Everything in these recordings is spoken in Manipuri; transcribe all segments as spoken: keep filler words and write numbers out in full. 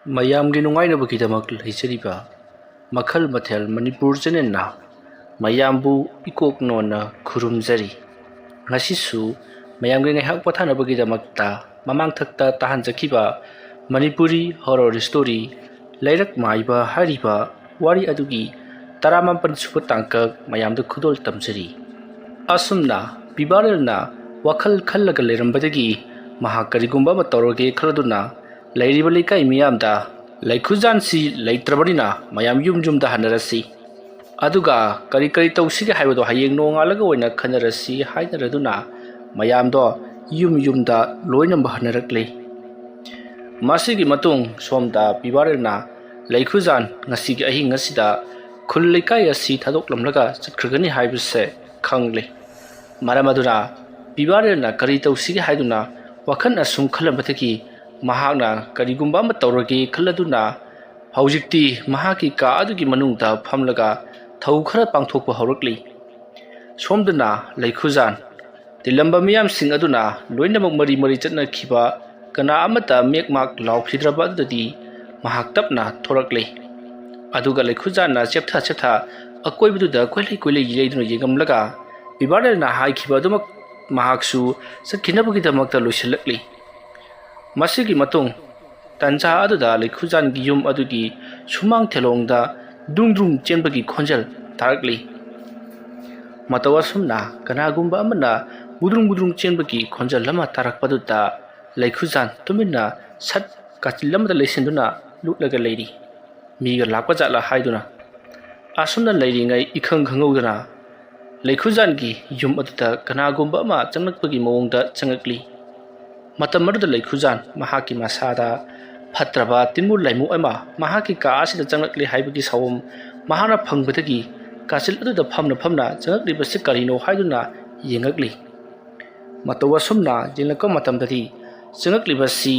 ꯃꯌꯥꯝꯒꯤ ꯅꯨꯡꯉꯥꯏꯅꯕꯒꯤꯗꯃꯛ ꯂꯩꯖꯔꯤꯕ ꯃꯈꯜ ꯃꯊꯦꯜ ꯃꯅꯤꯄꯨꯔ ꯆꯦꯅꯦꯜꯅ ꯃꯌꯥꯝꯕꯨ ꯏꯀꯣꯛ ꯅꯣꯟꯅ ꯈꯨꯔꯨꯝꯖꯔꯤ꯫ ꯉꯁꯤꯁꯨ ꯃꯌꯥꯝꯒꯤ ꯉꯥꯏꯍꯥꯛ ꯄꯣꯊꯥꯅꯕꯒꯤꯗꯃꯛꯇ ꯃꯃꯥꯡꯊꯛꯇ ꯇꯥꯍꯟꯖꯈꯤꯕ ꯃꯅꯤꯄꯨꯔꯤ ꯍꯣꯔꯣꯔ ꯁ꯭ꯇꯣꯔꯤ ꯂꯩꯔꯛ ꯃꯥꯏꯕ ꯍꯥꯏꯔꯤꯕ ꯋꯥꯔꯤ ꯑꯗꯨꯒꯤ ꯇꯔꯥꯃꯥꯄꯟ ꯁꯨꯕ ꯇꯥꯡꯀꯛ ꯃꯌꯥꯝꯗ ꯈꯨꯗꯣꯜ ꯇꯝꯖꯔꯤ꯫ ꯑꯁꯨꯝꯅ ꯄꯤꯕꯥꯔꯦꯜꯅ ꯋꯥꯈꯜ ꯈꯜꯂꯒ ꯂꯩꯔꯝꯕꯗꯒꯤ ꯃꯍꯥꯛ ꯀꯔꯤꯒꯨꯝꯕ ꯑꯃ ꯇꯧꯔꯒꯦ ꯈꯜꯂꯗꯨꯅ ꯂꯩꯔꯤꯕ ꯂꯩꯀꯥꯏ ꯃꯤꯌꯥꯝꯗ ꯂꯩꯈꯨꯖꯥꯟꯁꯤ ꯂꯩꯇ꯭ꯔꯕꯅꯤꯅ ꯃꯌꯥꯝ ꯌꯨꯝ ꯌꯨꯝꯗ ꯍꯟꯅꯔꯁꯤ, ꯑꯗꯨꯒ ꯀꯔꯤ ꯀꯔꯤ ꯇꯧꯁꯤꯒꯦ ꯍꯥꯏꯕꯗꯣ ꯍꯌꯦꯡ ꯅꯣꯡꯉꯥꯜꯂꯒ ꯑꯣꯏꯅ ꯈꯟꯅꯔꯁꯤ ꯍꯥꯏꯅꯔꯗꯨꯅ ꯃꯌꯥꯝꯗꯣ ꯌꯨꯝ ꯌꯨꯝꯗ ꯂꯣꯏꯅꯃꯛ ꯍꯟꯅꯔꯛꯂꯤ꯫ ꯃꯁꯤꯒꯤ ꯃꯇꯨꯡ ꯁꯣꯝꯗ ꯄꯤꯕꯥꯔꯦꯜꯅ ꯂꯩꯈꯨꯖꯥꯟ ꯉꯁꯤꯒꯤ ꯑꯍꯤꯡ ꯑꯁꯤꯗ ꯈꯨꯜ ꯂꯩꯀꯥꯏ ꯑꯁꯤ ꯊꯥꯗꯣꯛꯂꯝꯂꯒ ꯆꯠꯈ꯭ꯔꯒꯅꯤ ꯍꯥꯏꯕꯁꯦ ꯈꯪꯂꯤ꯫ ꯃꯔꯝ ꯑꯗꯨꯅ ꯄꯤꯕꯥꯔꯦꯜꯅ ꯀꯔꯤ ꯇꯧꯁꯤꯒꯦ ꯍꯥꯏꯗꯨꯅ ꯋꯥꯈꯜ ꯑꯁꯨꯝ ꯈꯜꯂꯝꯕꯗꯒꯤ ꯃꯍꯥꯛꯅ ꯀꯔꯤꯒꯨꯝꯕ ꯑꯃ ꯇꯧꯔꯒꯦ ꯈꯜꯂꯗꯨꯅ ꯍꯧꯖꯤꯛꯇꯤ ꯃꯍꯥꯛꯀꯤ ꯀꯥ ꯑꯗꯨꯒꯤ ꯃꯅꯨꯡꯗ ꯐꯝꯂꯒ ꯊꯧ ꯈꯔ ꯄꯥꯡꯊꯣꯛꯄ ꯍꯧꯔꯛꯂꯤ꯫ ꯁꯣꯝꯗꯅ ꯂꯩꯈꯨꯖꯥꯟ ꯇꯤꯜꯂꯝꯕ ꯃꯤꯌꯥꯝꯁꯤꯡ ꯑꯗꯨꯅ ꯂꯣꯏꯅꯃꯛ ꯃꯔꯤ ꯃꯔꯤ ꯆꯠꯅꯈꯤꯕ, ꯀꯅꯥ ꯑꯃꯠꯇ ꯃꯦꯛ ꯃꯥꯛ ꯂꯥꯎꯈꯤꯗ꯭ꯔꯕ ꯑꯗꯨꯗꯗꯤ ꯃꯍꯥꯛ ꯇꯞꯅ ꯊꯣꯔꯛꯂꯦ꯫ ꯑꯗꯨꯒ ꯂꯩꯈꯨꯖꯥꯟꯅ ꯆꯦꯞꯊ ꯆꯦꯞꯊ ꯑꯀꯣꯏꯕꯗꯨꯗ ꯀꯣꯏꯂꯩ ꯀꯣꯏꯂꯩ ꯌꯦꯡꯗꯨꯅ ꯌꯦꯡꯉꯝꯂꯒ ꯄꯤꯕꯥꯔꯦꯜꯅ ꯍꯥꯏꯈꯤꯕ ꯑꯗꯨꯃꯛ ꯃꯍꯥꯛꯁꯨ ꯆꯠꯈꯤꯅꯕꯒꯤꯗꯃꯛꯇ ꯂꯣꯏꯁꯤꯜꯂꯛꯂꯤ꯫ ꯃꯁꯤꯒꯤ ꯃꯇꯨꯡ ꯇꯟꯖꯥ ꯑꯗꯨꯗ ꯂꯩꯈꯨꯖꯥꯟꯒꯤ ꯌꯨꯝ ꯑꯗꯨꯒꯤ ꯁꯨꯃꯥꯡ ꯊꯦꯂꯣꯡꯗ ꯗ꯭ꯔꯨꯡ ꯗ꯭ꯔꯨꯡ ꯆꯦꯟꯕꯒꯤ ꯈꯣꯟꯖꯦꯜ ꯇꯥꯔꯛꯂꯤ꯫ ꯃꯇꯧ ꯑꯁꯨꯝꯅ ꯀꯅꯥꯒꯨꯝꯕ ꯑꯃꯅ ꯕꯨꯗ꯭ꯔꯨꯡ ꯕꯨꯗ꯭ꯔꯨꯡ ꯆꯦꯟꯕꯒꯤ ꯈꯣꯟꯖꯦꯜ ꯑꯃ ꯇꯥꯔꯛꯄꯗꯨꯗ ꯂꯩꯈꯨꯖꯥꯟ ꯇꯨꯃꯤꯟꯅ ꯁꯠ ꯀꯥꯆꯤꯜ ꯑꯃꯗ ꯂꯩꯁꯤꯟꯗꯨꯅ ꯂꯨꯞꯂꯒ ꯂꯩꯔꯤ꯫ ꯃꯤꯒ ꯂꯥꯛꯄ ꯖꯥꯠꯂ ꯍꯥꯏꯗꯨꯅ꯫ ꯑꯁꯨꯝꯅ ꯂꯩꯔꯤꯉꯩ ꯏꯈꯪ ꯈꯪꯍꯧꯗꯅ ꯂꯩꯈꯨꯖꯥꯟꯒꯤ ꯌꯨꯝ ꯑꯗꯨꯗ ꯀꯅꯥꯒꯨꯝꯕ ꯑꯃ ꯆꯪꯂꯛꯄꯒꯤ ꯃꯑꯣꯡꯗ ꯆꯪꯂꯛꯂꯤ꯫ ꯃꯇꯝ ꯑꯗꯨꯗ ꯂꯩꯈꯨꯖꯥꯟ ꯃꯍꯥꯛꯀꯤ ꯃꯁꯥꯗ ꯐꯠꯇ꯭ꯔꯕ ꯇꯤꯟꯃꯨ ꯂꯥꯏꯃꯨ ꯑꯃ ꯃꯍꯥꯛꯀꯤ ꯀꯥ ꯑꯁꯤꯗ ꯆꯪꯂꯛꯂꯦ ꯍꯥꯏꯕꯒꯤ ꯁꯥꯎꯝ ꯃꯍꯥꯛꯅ ꯐꯪꯕꯗꯒꯤ ꯀꯥꯆꯤꯜ ꯑꯗꯨꯗ ꯐꯝꯅ ꯐꯝꯅ ꯆꯪꯂꯛꯂꯤꯕꯁꯤ ꯀꯔꯤꯅꯣ ꯍꯥꯏꯗꯨꯅ ꯌꯦꯡꯂꯛꯂꯤ꯫ ꯃꯇꯧ ꯑꯁꯨꯝꯅ ꯌꯦꯡꯂꯛꯄ ꯃꯇꯝꯗꯗꯤ ꯆꯪꯂꯛꯂꯤꯕꯁꯤ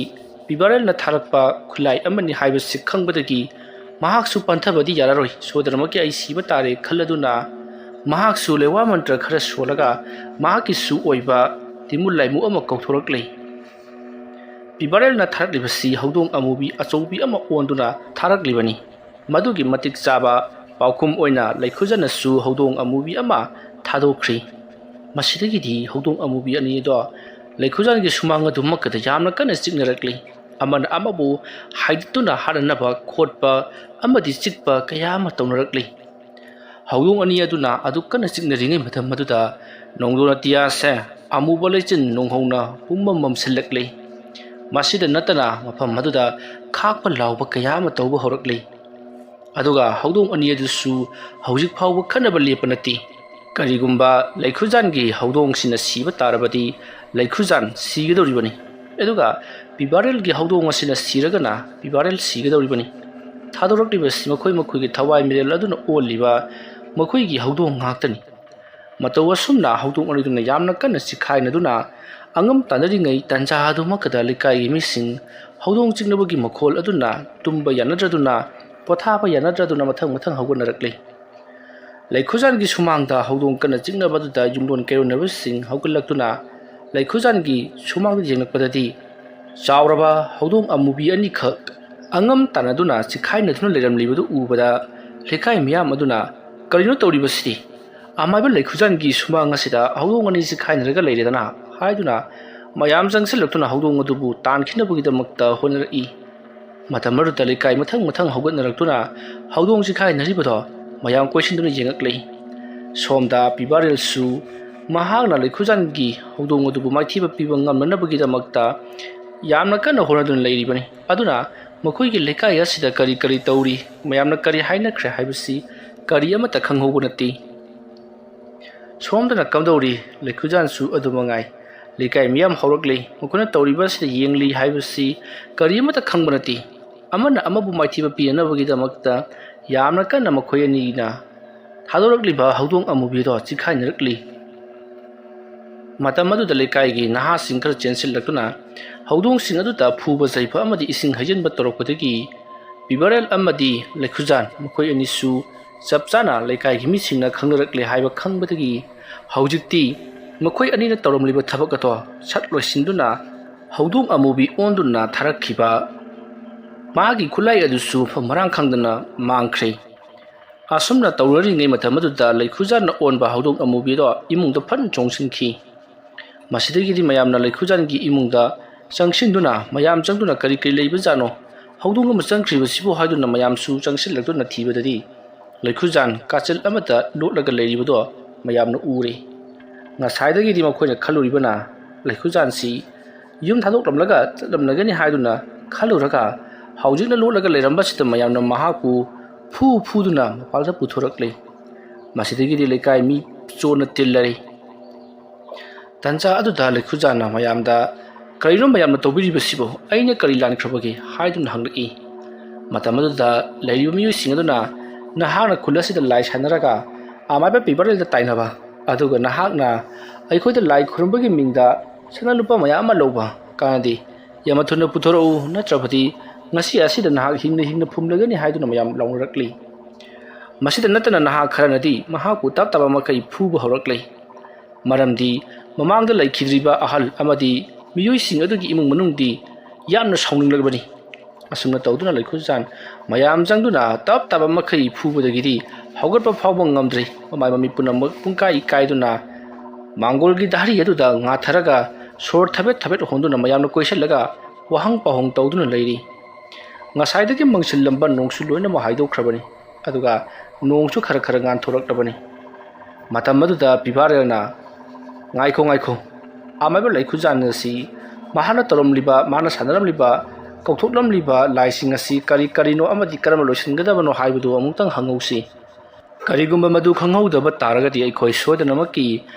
ꯄꯤꯕꯥꯔꯦꯜꯅ ꯊꯥꯔꯛꯄ ꯈꯨꯠꯂꯥꯏ ꯑꯃꯅꯤ ꯍꯥꯏꯕꯁꯤ ꯈꯪꯕꯗꯒꯤ ꯃꯍꯥꯛꯁꯨ ꯄꯟꯊꯕꯗꯤ ꯌꯥꯔꯔꯣꯏ, ꯁꯣꯏꯗꯅꯃꯛꯀꯤ ꯑꯩ ꯁꯤꯕ ꯇꯥꯔꯦ ꯈꯜꯂꯗꯨꯅ ꯃꯍꯥꯛꯁꯨ ꯂꯩꯋꯥ ꯃꯟꯇ꯭ꯔ ꯈꯔ ꯁꯣꯜꯂꯒ ꯃꯍꯥꯛꯀꯤꯁꯨ ꯑꯣꯏꯕ ꯇꯤꯟꯃꯨ ꯂꯥꯏꯃꯨ ꯑꯃ ꯀꯧꯊꯣꯔꯛꯂꯦ꯫ ꯄꯤꯕꯥꯔꯦꯜꯅ ꯊꯥꯔꯛꯂꯤꯕꯁꯤ ꯍꯧꯗꯣꯡ ꯑꯃꯨꯕꯤ ꯑꯆꯧꯕꯤ ꯑꯃ ꯑꯣꯟꯗꯨꯅ ꯊꯥꯔꯛꯂꯤꯕꯅꯤ꯫ ꯃꯗꯨꯒꯤ ꯃꯇꯤꯛ ꯆꯥꯕ ꯄꯥꯎꯈꯨꯝ ꯑꯣꯏꯅ ꯂꯩꯈꯨꯖꯟꯅꯁꯨ ꯍꯧꯗꯣꯡ ꯑꯃꯨꯕꯤ ꯑꯃ ꯊꯥꯗꯣꯛꯈ꯭ꯔꯤ꯫ ꯃꯁꯤꯗꯒꯤꯗꯤ ꯍꯧꯗꯣꯡ ꯑꯃꯨꯕꯤ ꯑꯅꯤ ꯑꯗꯣ ꯂꯩꯈꯨꯖꯥꯟꯒꯤ ꯁꯨꯃꯥꯡ ꯑꯗꯨꯃꯛꯀꯗ ꯌꯥꯝꯅ ꯀꯟꯅ ꯆꯤꯛꯅꯔꯛꯂꯤ꯫ ꯑꯃꯅ ꯑꯃꯕꯨ ꯍꯥꯏꯗꯠꯇꯨꯅ ꯍꯥꯠꯅꯅꯕ ꯈꯣꯠꯄ ꯑꯃꯗꯤ ꯆꯤꯛꯄ ꯀꯌꯥ ꯑꯃ ꯇꯧꯅꯔꯛꯂꯤ꯫ ꯍꯧꯗꯣꯡ ꯑꯅꯤ ꯑꯗꯨꯅ ꯑꯗꯨꯛ ꯀꯟꯅ ꯆꯤꯛꯅꯔꯤꯉꯩ ꯃꯇꯝ ꯑꯗꯨꯗ ꯅꯣꯡꯗꯣꯟ ꯑꯇꯤꯌꯥꯁꯦ ꯑꯃꯨꯕ ꯂꯩꯆꯤꯟ ꯅꯣꯡꯍꯧꯅ ꯄꯨꯝꯃꯝ ꯃꯝꯁꯤꯜꯂꯛꯂꯤ꯫ ꯃꯁꯤꯗ ꯅꯠꯇꯅ ꯃꯐꯝ ꯑꯗꯨꯗ ꯈꯥꯛꯄ ꯂꯥꯎꯕ ꯀꯌꯥ ꯑꯃ ꯇꯧꯕ ꯍꯧꯔꯛꯂꯤ꯫ ꯑꯗꯨꯒ ꯍꯧꯗꯣꯡ ꯑꯅꯤ ꯑꯗꯨꯁꯨ ꯍꯧꯖꯤꯛ ꯐꯥꯎꯕ ꯈꯠꯅꯕ ꯂꯦꯞꯄ ꯅꯠꯇꯦ꯫ ꯀꯔꯤꯒꯨꯝꯕ ꯂꯩꯈꯨꯖꯥꯟꯒꯤ ꯍꯧꯗꯣꯡꯁꯤꯅ ꯁꯤꯕ ꯇꯥꯔꯕꯗꯤ ꯂꯩꯈꯨꯖꯥꯟ ꯁꯤꯒꯗꯧꯔꯤꯕꯅꯤ꯫ ꯑꯗꯨꯒ ꯄꯤꯕꯥꯔꯦꯜꯒꯤ ꯍꯧꯗꯣꯡ ꯑꯁꯤꯅ ꯁꯤꯔꯒꯅ ꯄꯤꯕꯥꯔꯦꯜ ꯁꯤꯒꯗꯧꯔꯤꯕꯅꯤ꯫ ꯊꯥꯗꯣꯔꯛꯂꯤꯕꯁꯤ ꯃꯈꯣꯏ ꯃꯈꯣꯏꯒꯤ ꯊꯋꯥꯏ ꯃꯤꯔꯦꯜ ꯑꯗꯨꯅ ꯑꯣꯜꯂꯤꯕ ꯃꯈꯣꯏꯒꯤ ꯍꯧꯗꯣꯡ ꯉꯥꯛꯇꯅꯤ꯫ ꯃꯇꯧ ꯑꯁꯨꯝꯅ ꯍꯧꯗꯣꯡ ꯑꯅꯤꯗꯨꯅ ꯌꯥꯝꯅ ꯀꯟꯅ ꯆꯤꯈꯥꯏꯅꯗꯨꯅ ꯑꯉꯝ ꯇꯥꯟꯅꯔꯤꯉꯩ ꯇꯥꯟꯖꯥ ꯑꯗꯨꯃꯛꯇꯗ ꯂꯩꯀꯥꯏꯒꯤ ꯃꯤꯁꯤꯡ ꯍꯧꯗꯣꯡ ꯆꯤꯛꯅꯕꯒꯤ ꯃꯈꯣꯜ ꯑꯗꯨꯅ ꯇꯨꯝꯕ ꯌꯥꯅꯗ꯭ꯔꯗꯨꯅ, ꯄꯣꯊꯥꯕ ꯌꯥꯅꯗ꯭ꯔꯗꯨꯅ ꯃꯊꯪ ꯃꯊꯪ ꯍꯧꯒꯠꯅꯔꯛꯂꯤ꯫ ꯂꯩꯈꯨꯖꯥꯟꯒꯤ ꯁꯨꯃꯥꯡꯗ ꯍꯧꯗꯣꯡ ꯀꯟꯅ ꯆꯤꯛꯅꯕ ꯑꯗꯨꯗ ꯌꯨꯝꯂꯣꯟ ꯀꯩꯔꯣꯟꯅꯕꯁꯤꯡ ꯍꯧꯒꯠꯂꯛꯇꯨꯅ ꯂꯩꯈꯨꯖꯥꯟꯒꯤ ꯁꯨꯃꯥꯡꯗ ꯌꯦꯡꯂꯛꯄꯗꯗꯤ ꯆꯥꯎꯔꯕ ꯍꯧꯗꯣꯡ ꯑꯃꯨꯕꯤ ꯑꯅꯤꯈꯛ ꯑꯉꯝ ꯇꯥꯟꯅꯗꯨꯅ ꯆꯤꯈꯥꯏꯅꯗꯨꯅ ꯂꯩꯔꯝꯂꯤꯕꯗꯨ ꯎꯕꯗ ꯂꯩꯀꯥꯏ ꯃꯤꯌꯥꯝ ꯑꯗꯨꯅ "ꯀꯔꯤꯅꯣ ꯇꯧꯔꯤꯕꯁꯤꯗꯤ? ꯑꯃꯥꯏꯕ ꯂꯩꯈꯨꯖꯥꯟꯒꯤ ꯁꯨꯃꯥꯡ ꯑꯁꯤꯗ ꯍꯧꯗꯣꯡ ꯑꯅꯤ ꯆꯤꯈꯥꯏꯅꯔꯒ ꯂꯩꯔꯦꯗꯅ" ꯍꯥꯏꯗꯨꯅ ꯃꯌꯥꯝ ꯆꯪꯁꯤꯜꯂꯛꯇꯨꯅ ꯍꯧꯗꯣꯡ ꯑꯗꯨꯕꯨ ꯇꯥꯟꯈꯤꯅꯕꯒꯤꯗꯃꯛꯇ ꯍꯣꯠꯅꯔꯛꯏ꯫ ꯃꯇꯝ ꯑꯗꯨꯗ ꯂꯩꯀꯥꯏ ꯃꯊꯪ ꯃꯊꯪ ꯍꯧꯒꯠꯅꯔꯛꯇꯨꯅ ꯍꯧꯗꯣꯡ ꯆꯤꯈꯥꯏꯅꯔꯤꯕꯗꯣ ꯃꯌꯥꯝ ꯀꯣꯏꯁꯤꯟꯗꯨꯅ ꯌꯦꯡꯉꯛꯂꯤ꯫ ꯁꯣꯝꯗ ꯄꯤꯕꯥꯔꯦꯜꯁꯨ ꯃꯍꯥꯛꯅ ꯂꯩꯈꯨꯖꯥꯟꯒꯤ ꯍꯧꯗꯣꯡ ꯑꯗꯨꯕꯨ ꯃꯥꯏꯊꯤꯕ ꯄꯤꯕ ꯉꯝꯅꯅꯕꯒꯤꯗꯃꯛꯇ ꯌꯥꯝꯅ ꯀꯟꯅ ꯍꯣꯠꯅꯗꯨꯅ ꯂꯩꯔꯤꯕꯅꯤ꯫ ꯑꯗꯨꯅ ꯃꯈꯣꯏꯒꯤ ꯂꯩꯀꯥꯏ ꯑꯁꯤꯗ ꯀꯔꯤ ꯀꯔꯤ ꯇꯧꯔꯤ, ꯃꯌꯥꯝꯅ ꯀꯔꯤ ꯍꯥꯏꯅꯈ꯭ꯔꯦ ꯍꯥꯏꯕꯁꯤ ꯀꯔꯤ ꯑꯃꯠꯇ ꯈꯪꯍꯧꯕ ꯅꯠꯇꯦ꯫ ꯁꯣꯝꯗꯅ ꯀꯝꯗꯧꯔꯤ? ꯂꯩꯈꯨꯖꯥꯟꯁꯨ ꯑꯗꯨ ꯃꯉꯥꯏ꯫ ꯂꯩꯀꯥꯏ ꯃꯤꯌꯥꯝ ꯍꯧꯔꯛꯂꯤ, ꯃꯈꯣꯏꯅ ꯇꯧꯔꯤꯕ ꯑꯁꯤꯗ ꯌꯦꯡꯂꯤ ꯍꯥꯏꯕꯁꯤ ꯀꯔꯤ ꯑꯃꯠꯇ ꯈꯪꯕ ꯅꯠꯇꯦ꯫ ꯑꯃꯅ ꯑꯃꯕꯨ ꯃꯥꯏꯊꯤꯕ ꯄꯤꯅꯅꯕꯒꯤꯗꯃꯛꯇ ꯌꯥꯝꯅ ꯀꯟꯅ ꯃꯈꯣꯏ ꯑꯅꯤꯅ ꯊꯥꯗꯣꯔꯛꯂꯤꯕ ꯍꯧꯗꯣꯡ ꯑꯃꯨꯕꯤꯗꯣ ꯆꯤꯈꯥꯏꯅꯔꯛꯂꯤ꯫ ꯃꯇꯝ ꯑꯗꯨꯗ ꯂꯩꯀꯥꯏꯒꯤ ꯅꯍꯥꯁꯤꯡ ꯈꯔ ꯆꯦꯟꯁꯤꯜꯂꯛꯇꯨꯅ ꯍꯧꯗꯣꯡꯁꯤꯡ ꯑꯗꯨꯗ ꯐꯨꯕ ꯆꯩꯕ ꯑꯃꯗꯤ ꯏꯁꯤꯡ ꯍꯩꯖꯤꯟꯕ ꯇꯧꯔꯛꯄꯗꯒꯤ ꯄꯤꯕꯔꯦꯜ ꯑꯃꯗꯤ ꯂꯩꯈꯨꯖꯥꯟ ꯃꯈꯣꯏ ꯑꯅꯤꯁꯨ ꯆꯞ ꯆꯥꯅ ꯂꯩꯀꯥꯏꯒꯤ ꯃꯤꯁꯤꯡꯅ ꯈꯪꯅꯔꯛꯂꯦ ꯍꯥꯏꯕ ꯈꯪꯕꯗꯒꯤ ꯍꯧꯖꯤꯛꯇꯤ ꯃꯈꯣꯏ ꯑꯅꯤꯅ ꯇꯧꯔꯝꯂꯤꯕ ꯊꯕꯛ ꯑꯗꯣ ꯁꯠ ꯂꯣꯏꯁꯤꯟꯗꯨꯅ ꯍꯧꯗꯣꯡ ꯑꯃꯨꯕꯤ ꯑꯣꯟꯗꯨꯅ ꯊꯥꯔꯛꯈꯤꯕ ꯃꯥꯒꯤ ꯈꯨꯠꯂꯥꯏ ꯑꯗꯨꯁꯨ ꯃꯐꯝ ꯃꯔꯥꯡ ꯈꯪꯗꯅ ꯃꯥꯡꯈ꯭ꯔꯦ꯫ ꯑꯁꯨꯝꯅ ꯇꯧꯅꯔꯤꯉꯩ ꯃꯇꯝ ꯑꯗꯨꯗ ꯂꯩꯈꯨꯖꯥꯟꯅ ꯑꯣꯟꯕ ꯍꯧꯗꯣꯡ ꯑꯃꯨꯕꯤꯗꯣ ꯏꯃꯨꯡꯗ ꯐꯟ ꯆꯣꯡꯁꯤꯟꯈꯤ꯫ ꯃꯁꯤꯗꯒꯤꯗꯤ ꯃꯌꯥꯝꯅ ꯂꯩꯈꯨꯖꯥꯟꯒꯤ ꯏꯃꯨꯡꯗ ꯆꯪꯁꯤꯟꯗꯨꯅ ꯃꯌꯥꯝ ꯆꯪꯗꯨꯅ "ꯀꯔꯤ ꯀꯔꯤ ꯂꯩꯕꯖꯥꯠꯅꯣ? ꯍꯧꯗꯣꯡ ꯑꯃ ꯆꯪꯈ꯭ꯔꯤꯕꯁꯤꯕꯨ?" ꯍꯥꯏꯗꯨꯅ ꯃꯌꯥꯝꯁꯨ ꯆꯪꯁꯤꯜꯂꯛꯇꯨꯅ ꯊꯤꯕꯗꯗꯤ ꯂꯩꯈꯨꯖꯥꯟ ꯀꯥꯆꯤꯜ ꯑꯃꯗ ꯂꯣꯠꯂꯒ ꯂꯩꯔꯤꯕꯗꯣ ꯃꯌꯥꯝꯅ ꯎꯔꯦ꯫ ꯉꯁꯥꯏꯗꯒꯤꯗꯤ ꯃꯈꯣꯏꯅ ꯈꯜꯂꯨꯔꯤꯕꯅ ꯂꯩꯈꯨꯖꯥꯟꯁꯤ ꯌꯨꯝ ꯊꯥꯗꯣꯛꯂꯝꯂꯒ ꯆꯠꯂꯝꯂꯒꯅꯤ ꯍꯥꯏꯗꯨꯅ ꯈꯜꯂꯨꯔꯒ ꯍꯧꯖꯤꯛꯅ ꯂꯣꯠꯂꯒ ꯂꯩꯔꯝꯕꯁꯤꯗ ꯃꯌꯥꯝꯅ ꯃꯍꯥꯛꯄꯨ ꯐꯨ ꯐꯨꯗꯨꯅ ꯃꯄꯥꯜꯗ ꯄꯨꯊꯣꯔꯛꯂꯦ꯫ ꯃꯁꯤꯗꯒꯤꯗꯤ ꯂꯩꯀꯥꯏ ꯃꯤ ꯆꯣꯟꯅ ꯇꯤꯜꯂꯔꯦ꯫ ꯇꯟꯖꯥ ꯑꯗꯨꯗ ꯂꯩꯈꯨꯖꯥꯟꯅ ꯃꯌꯥꯝꯗ "ꯀꯔꯤꯅꯣ ꯃꯌꯥꯝꯅ ꯇꯧꯕꯤꯔꯤꯕꯁꯤꯕꯨ? ꯑꯩꯅ ꯀꯔꯤ ꯂꯥꯟꯈ꯭ꯔꯕꯒꯦ?" ꯍꯥꯏꯗꯨꯅ ꯍꯪꯂꯛꯏ꯫ ꯃꯇꯝ ꯑꯗꯨꯗ ꯂꯩꯔꯤꯕ ꯃꯤꯑꯣꯏꯁꯤꯡ ꯑꯗꯨꯅ "ꯅꯍꯥꯛꯅ ꯈꯨꯜ ꯑꯁꯤꯗ ꯂꯥꯏ ꯁꯥꯟꯅꯔꯒ ꯑꯃꯥꯏꯕ ꯄꯤꯕꯥꯔꯦꯜꯗ ꯇꯥꯏꯅꯕ, ꯑꯗꯨꯒ ꯅꯍꯥꯛꯅ ꯑꯩꯈꯣꯏꯗ ꯂꯥꯏ ꯈꯨꯔꯨꯝꯕꯒꯤ ꯃꯤꯡꯗ ꯁꯅꯥ ꯂꯨꯄꯥ ꯃꯌꯥꯝ ꯑꯃ ꯂꯧꯕ ꯀꯥꯟꯅꯗꯦ꯫ ꯌꯥꯝꯅ ꯊꯨꯅ ꯄꯨꯊꯣꯔꯛꯎ, ꯅꯠꯇ꯭ꯔꯕꯗꯤ ꯉꯁꯤ ꯑꯁꯤꯗ ꯅꯍꯥꯛ ꯍꯤꯡꯅ ꯍꯤꯡꯅ ꯐꯨꯝꯂꯒꯅꯤ" ꯍꯥꯏꯗꯨꯅ ꯃꯌꯥꯝ ꯂꯥꯎꯅꯔꯛꯂꯤ꯫ ꯃꯁꯤꯗ ꯅꯠꯇꯅ ꯅꯍꯥ ꯈꯔꯅꯗꯤ ꯃꯍꯥꯛꯄꯨ ꯇꯞ ꯇꯥꯕ ꯃꯈꯩ ꯐꯨꯕ ꯍꯧꯔꯛꯂꯦ꯫ ꯃꯔꯝꯗꯤ ꯃꯃꯥꯡꯗ ꯂꯩꯈꯤꯗ꯭ꯔꯤꯕ ꯑꯍꯜ ꯑꯃꯗꯤ ꯃꯤꯑꯣꯏꯁꯤꯡ ꯑꯗꯨꯒꯤ ꯏꯃꯨꯡ ꯃꯅꯨꯡꯗꯤ ꯌꯥꯝꯅ ꯁꯥꯎꯅꯤꯡꯂꯕꯅꯤ꯫ ꯑꯁꯨꯝꯅ ꯇꯧꯗꯨꯅ ꯂꯩꯈꯨꯖꯥꯟ ꯃꯌꯥꯝ ꯆꯪꯗꯨꯅ ꯇꯞ ꯇꯥꯕ ꯃꯈꯩ ꯐꯨꯕꯗꯒꯤꯗꯤ ꯍꯧꯒꯠꯄ ꯐꯥꯎꯕ ꯉꯝꯗ꯭ꯔꯦ꯫ ꯃꯃꯥꯏ ꯃꯃꯤꯠ ꯄꯨꯝꯅꯃꯛ ꯄꯨꯡꯀꯥꯏ ꯀꯥꯏꯗꯨꯅ ꯃꯥꯡꯒꯣꯜꯒꯤ ꯙꯥꯔꯤ ꯑꯗꯨꯗ ꯉꯥꯊꯔꯒ ꯁꯣꯔ ꯊꯕꯦꯠ ꯊꯕꯦꯠ ꯍꯣꯟꯗꯨꯅ ꯃꯌꯥꯝꯅ ꯀꯣꯏꯁꯤꯜꯂꯒ ꯋꯥꯍꯪ ꯄꯥꯎꯍꯪ ꯇꯧꯗꯨꯅ ꯂꯩꯔꯤ꯫ ꯉꯁꯥꯏꯗꯒꯤ ꯃꯪꯁꯤꯜꯂꯝꯕ ꯅꯣꯡꯁꯨ ꯂꯣꯏꯅꯃꯛ ꯍꯥꯏꯗꯣꯛꯈ꯭ꯔꯕꯅꯤ꯫ ꯑꯗꯨꯒ ꯅꯣꯡꯁꯨ ꯈꯔ ꯈꯔ ꯉꯥꯟꯊꯣꯔꯛꯂꯕꯅꯤ꯫ ꯃꯇꯝ ꯑꯗꯨꯗ ꯄꯤꯕꯥꯔꯦꯜꯅ, "ꯉꯥꯏꯈꯣ, ꯉꯥꯏꯈꯣ, ꯑꯃꯥꯏꯕ ꯂꯩꯈꯨꯖꯥꯟ ꯑꯁꯤ ꯃꯍꯥꯛꯅ ꯇꯧꯔꯝꯂꯤꯕ, ꯃꯥꯅ ꯁꯥꯟꯅꯔꯝꯂꯤꯕ, ꯀꯧꯊꯣꯛꯂꯝꯂꯤꯕ ꯂꯥꯏꯁꯤꯡ ꯑꯁꯤ ꯀꯔꯤ ꯀꯔꯤꯅꯣ ꯑꯃꯗꯤ ꯀꯔꯝꯅ ꯂꯣꯏꯁꯤꯟꯒꯗꯕꯅꯣ ꯍꯥꯏꯕꯗꯨ ꯑꯃꯨꯛꯇꯪ ꯍꯪꯍꯧꯁꯤ꯫ ꯀꯔꯤꯒꯨꯝꯕ ꯃꯗꯨ ꯈꯪꯍꯧꯗꯕ ꯇꯥꯔꯒꯗꯤ ꯑꯩꯈꯣꯏ ꯁꯣꯏꯗꯅꯃꯛꯀꯤ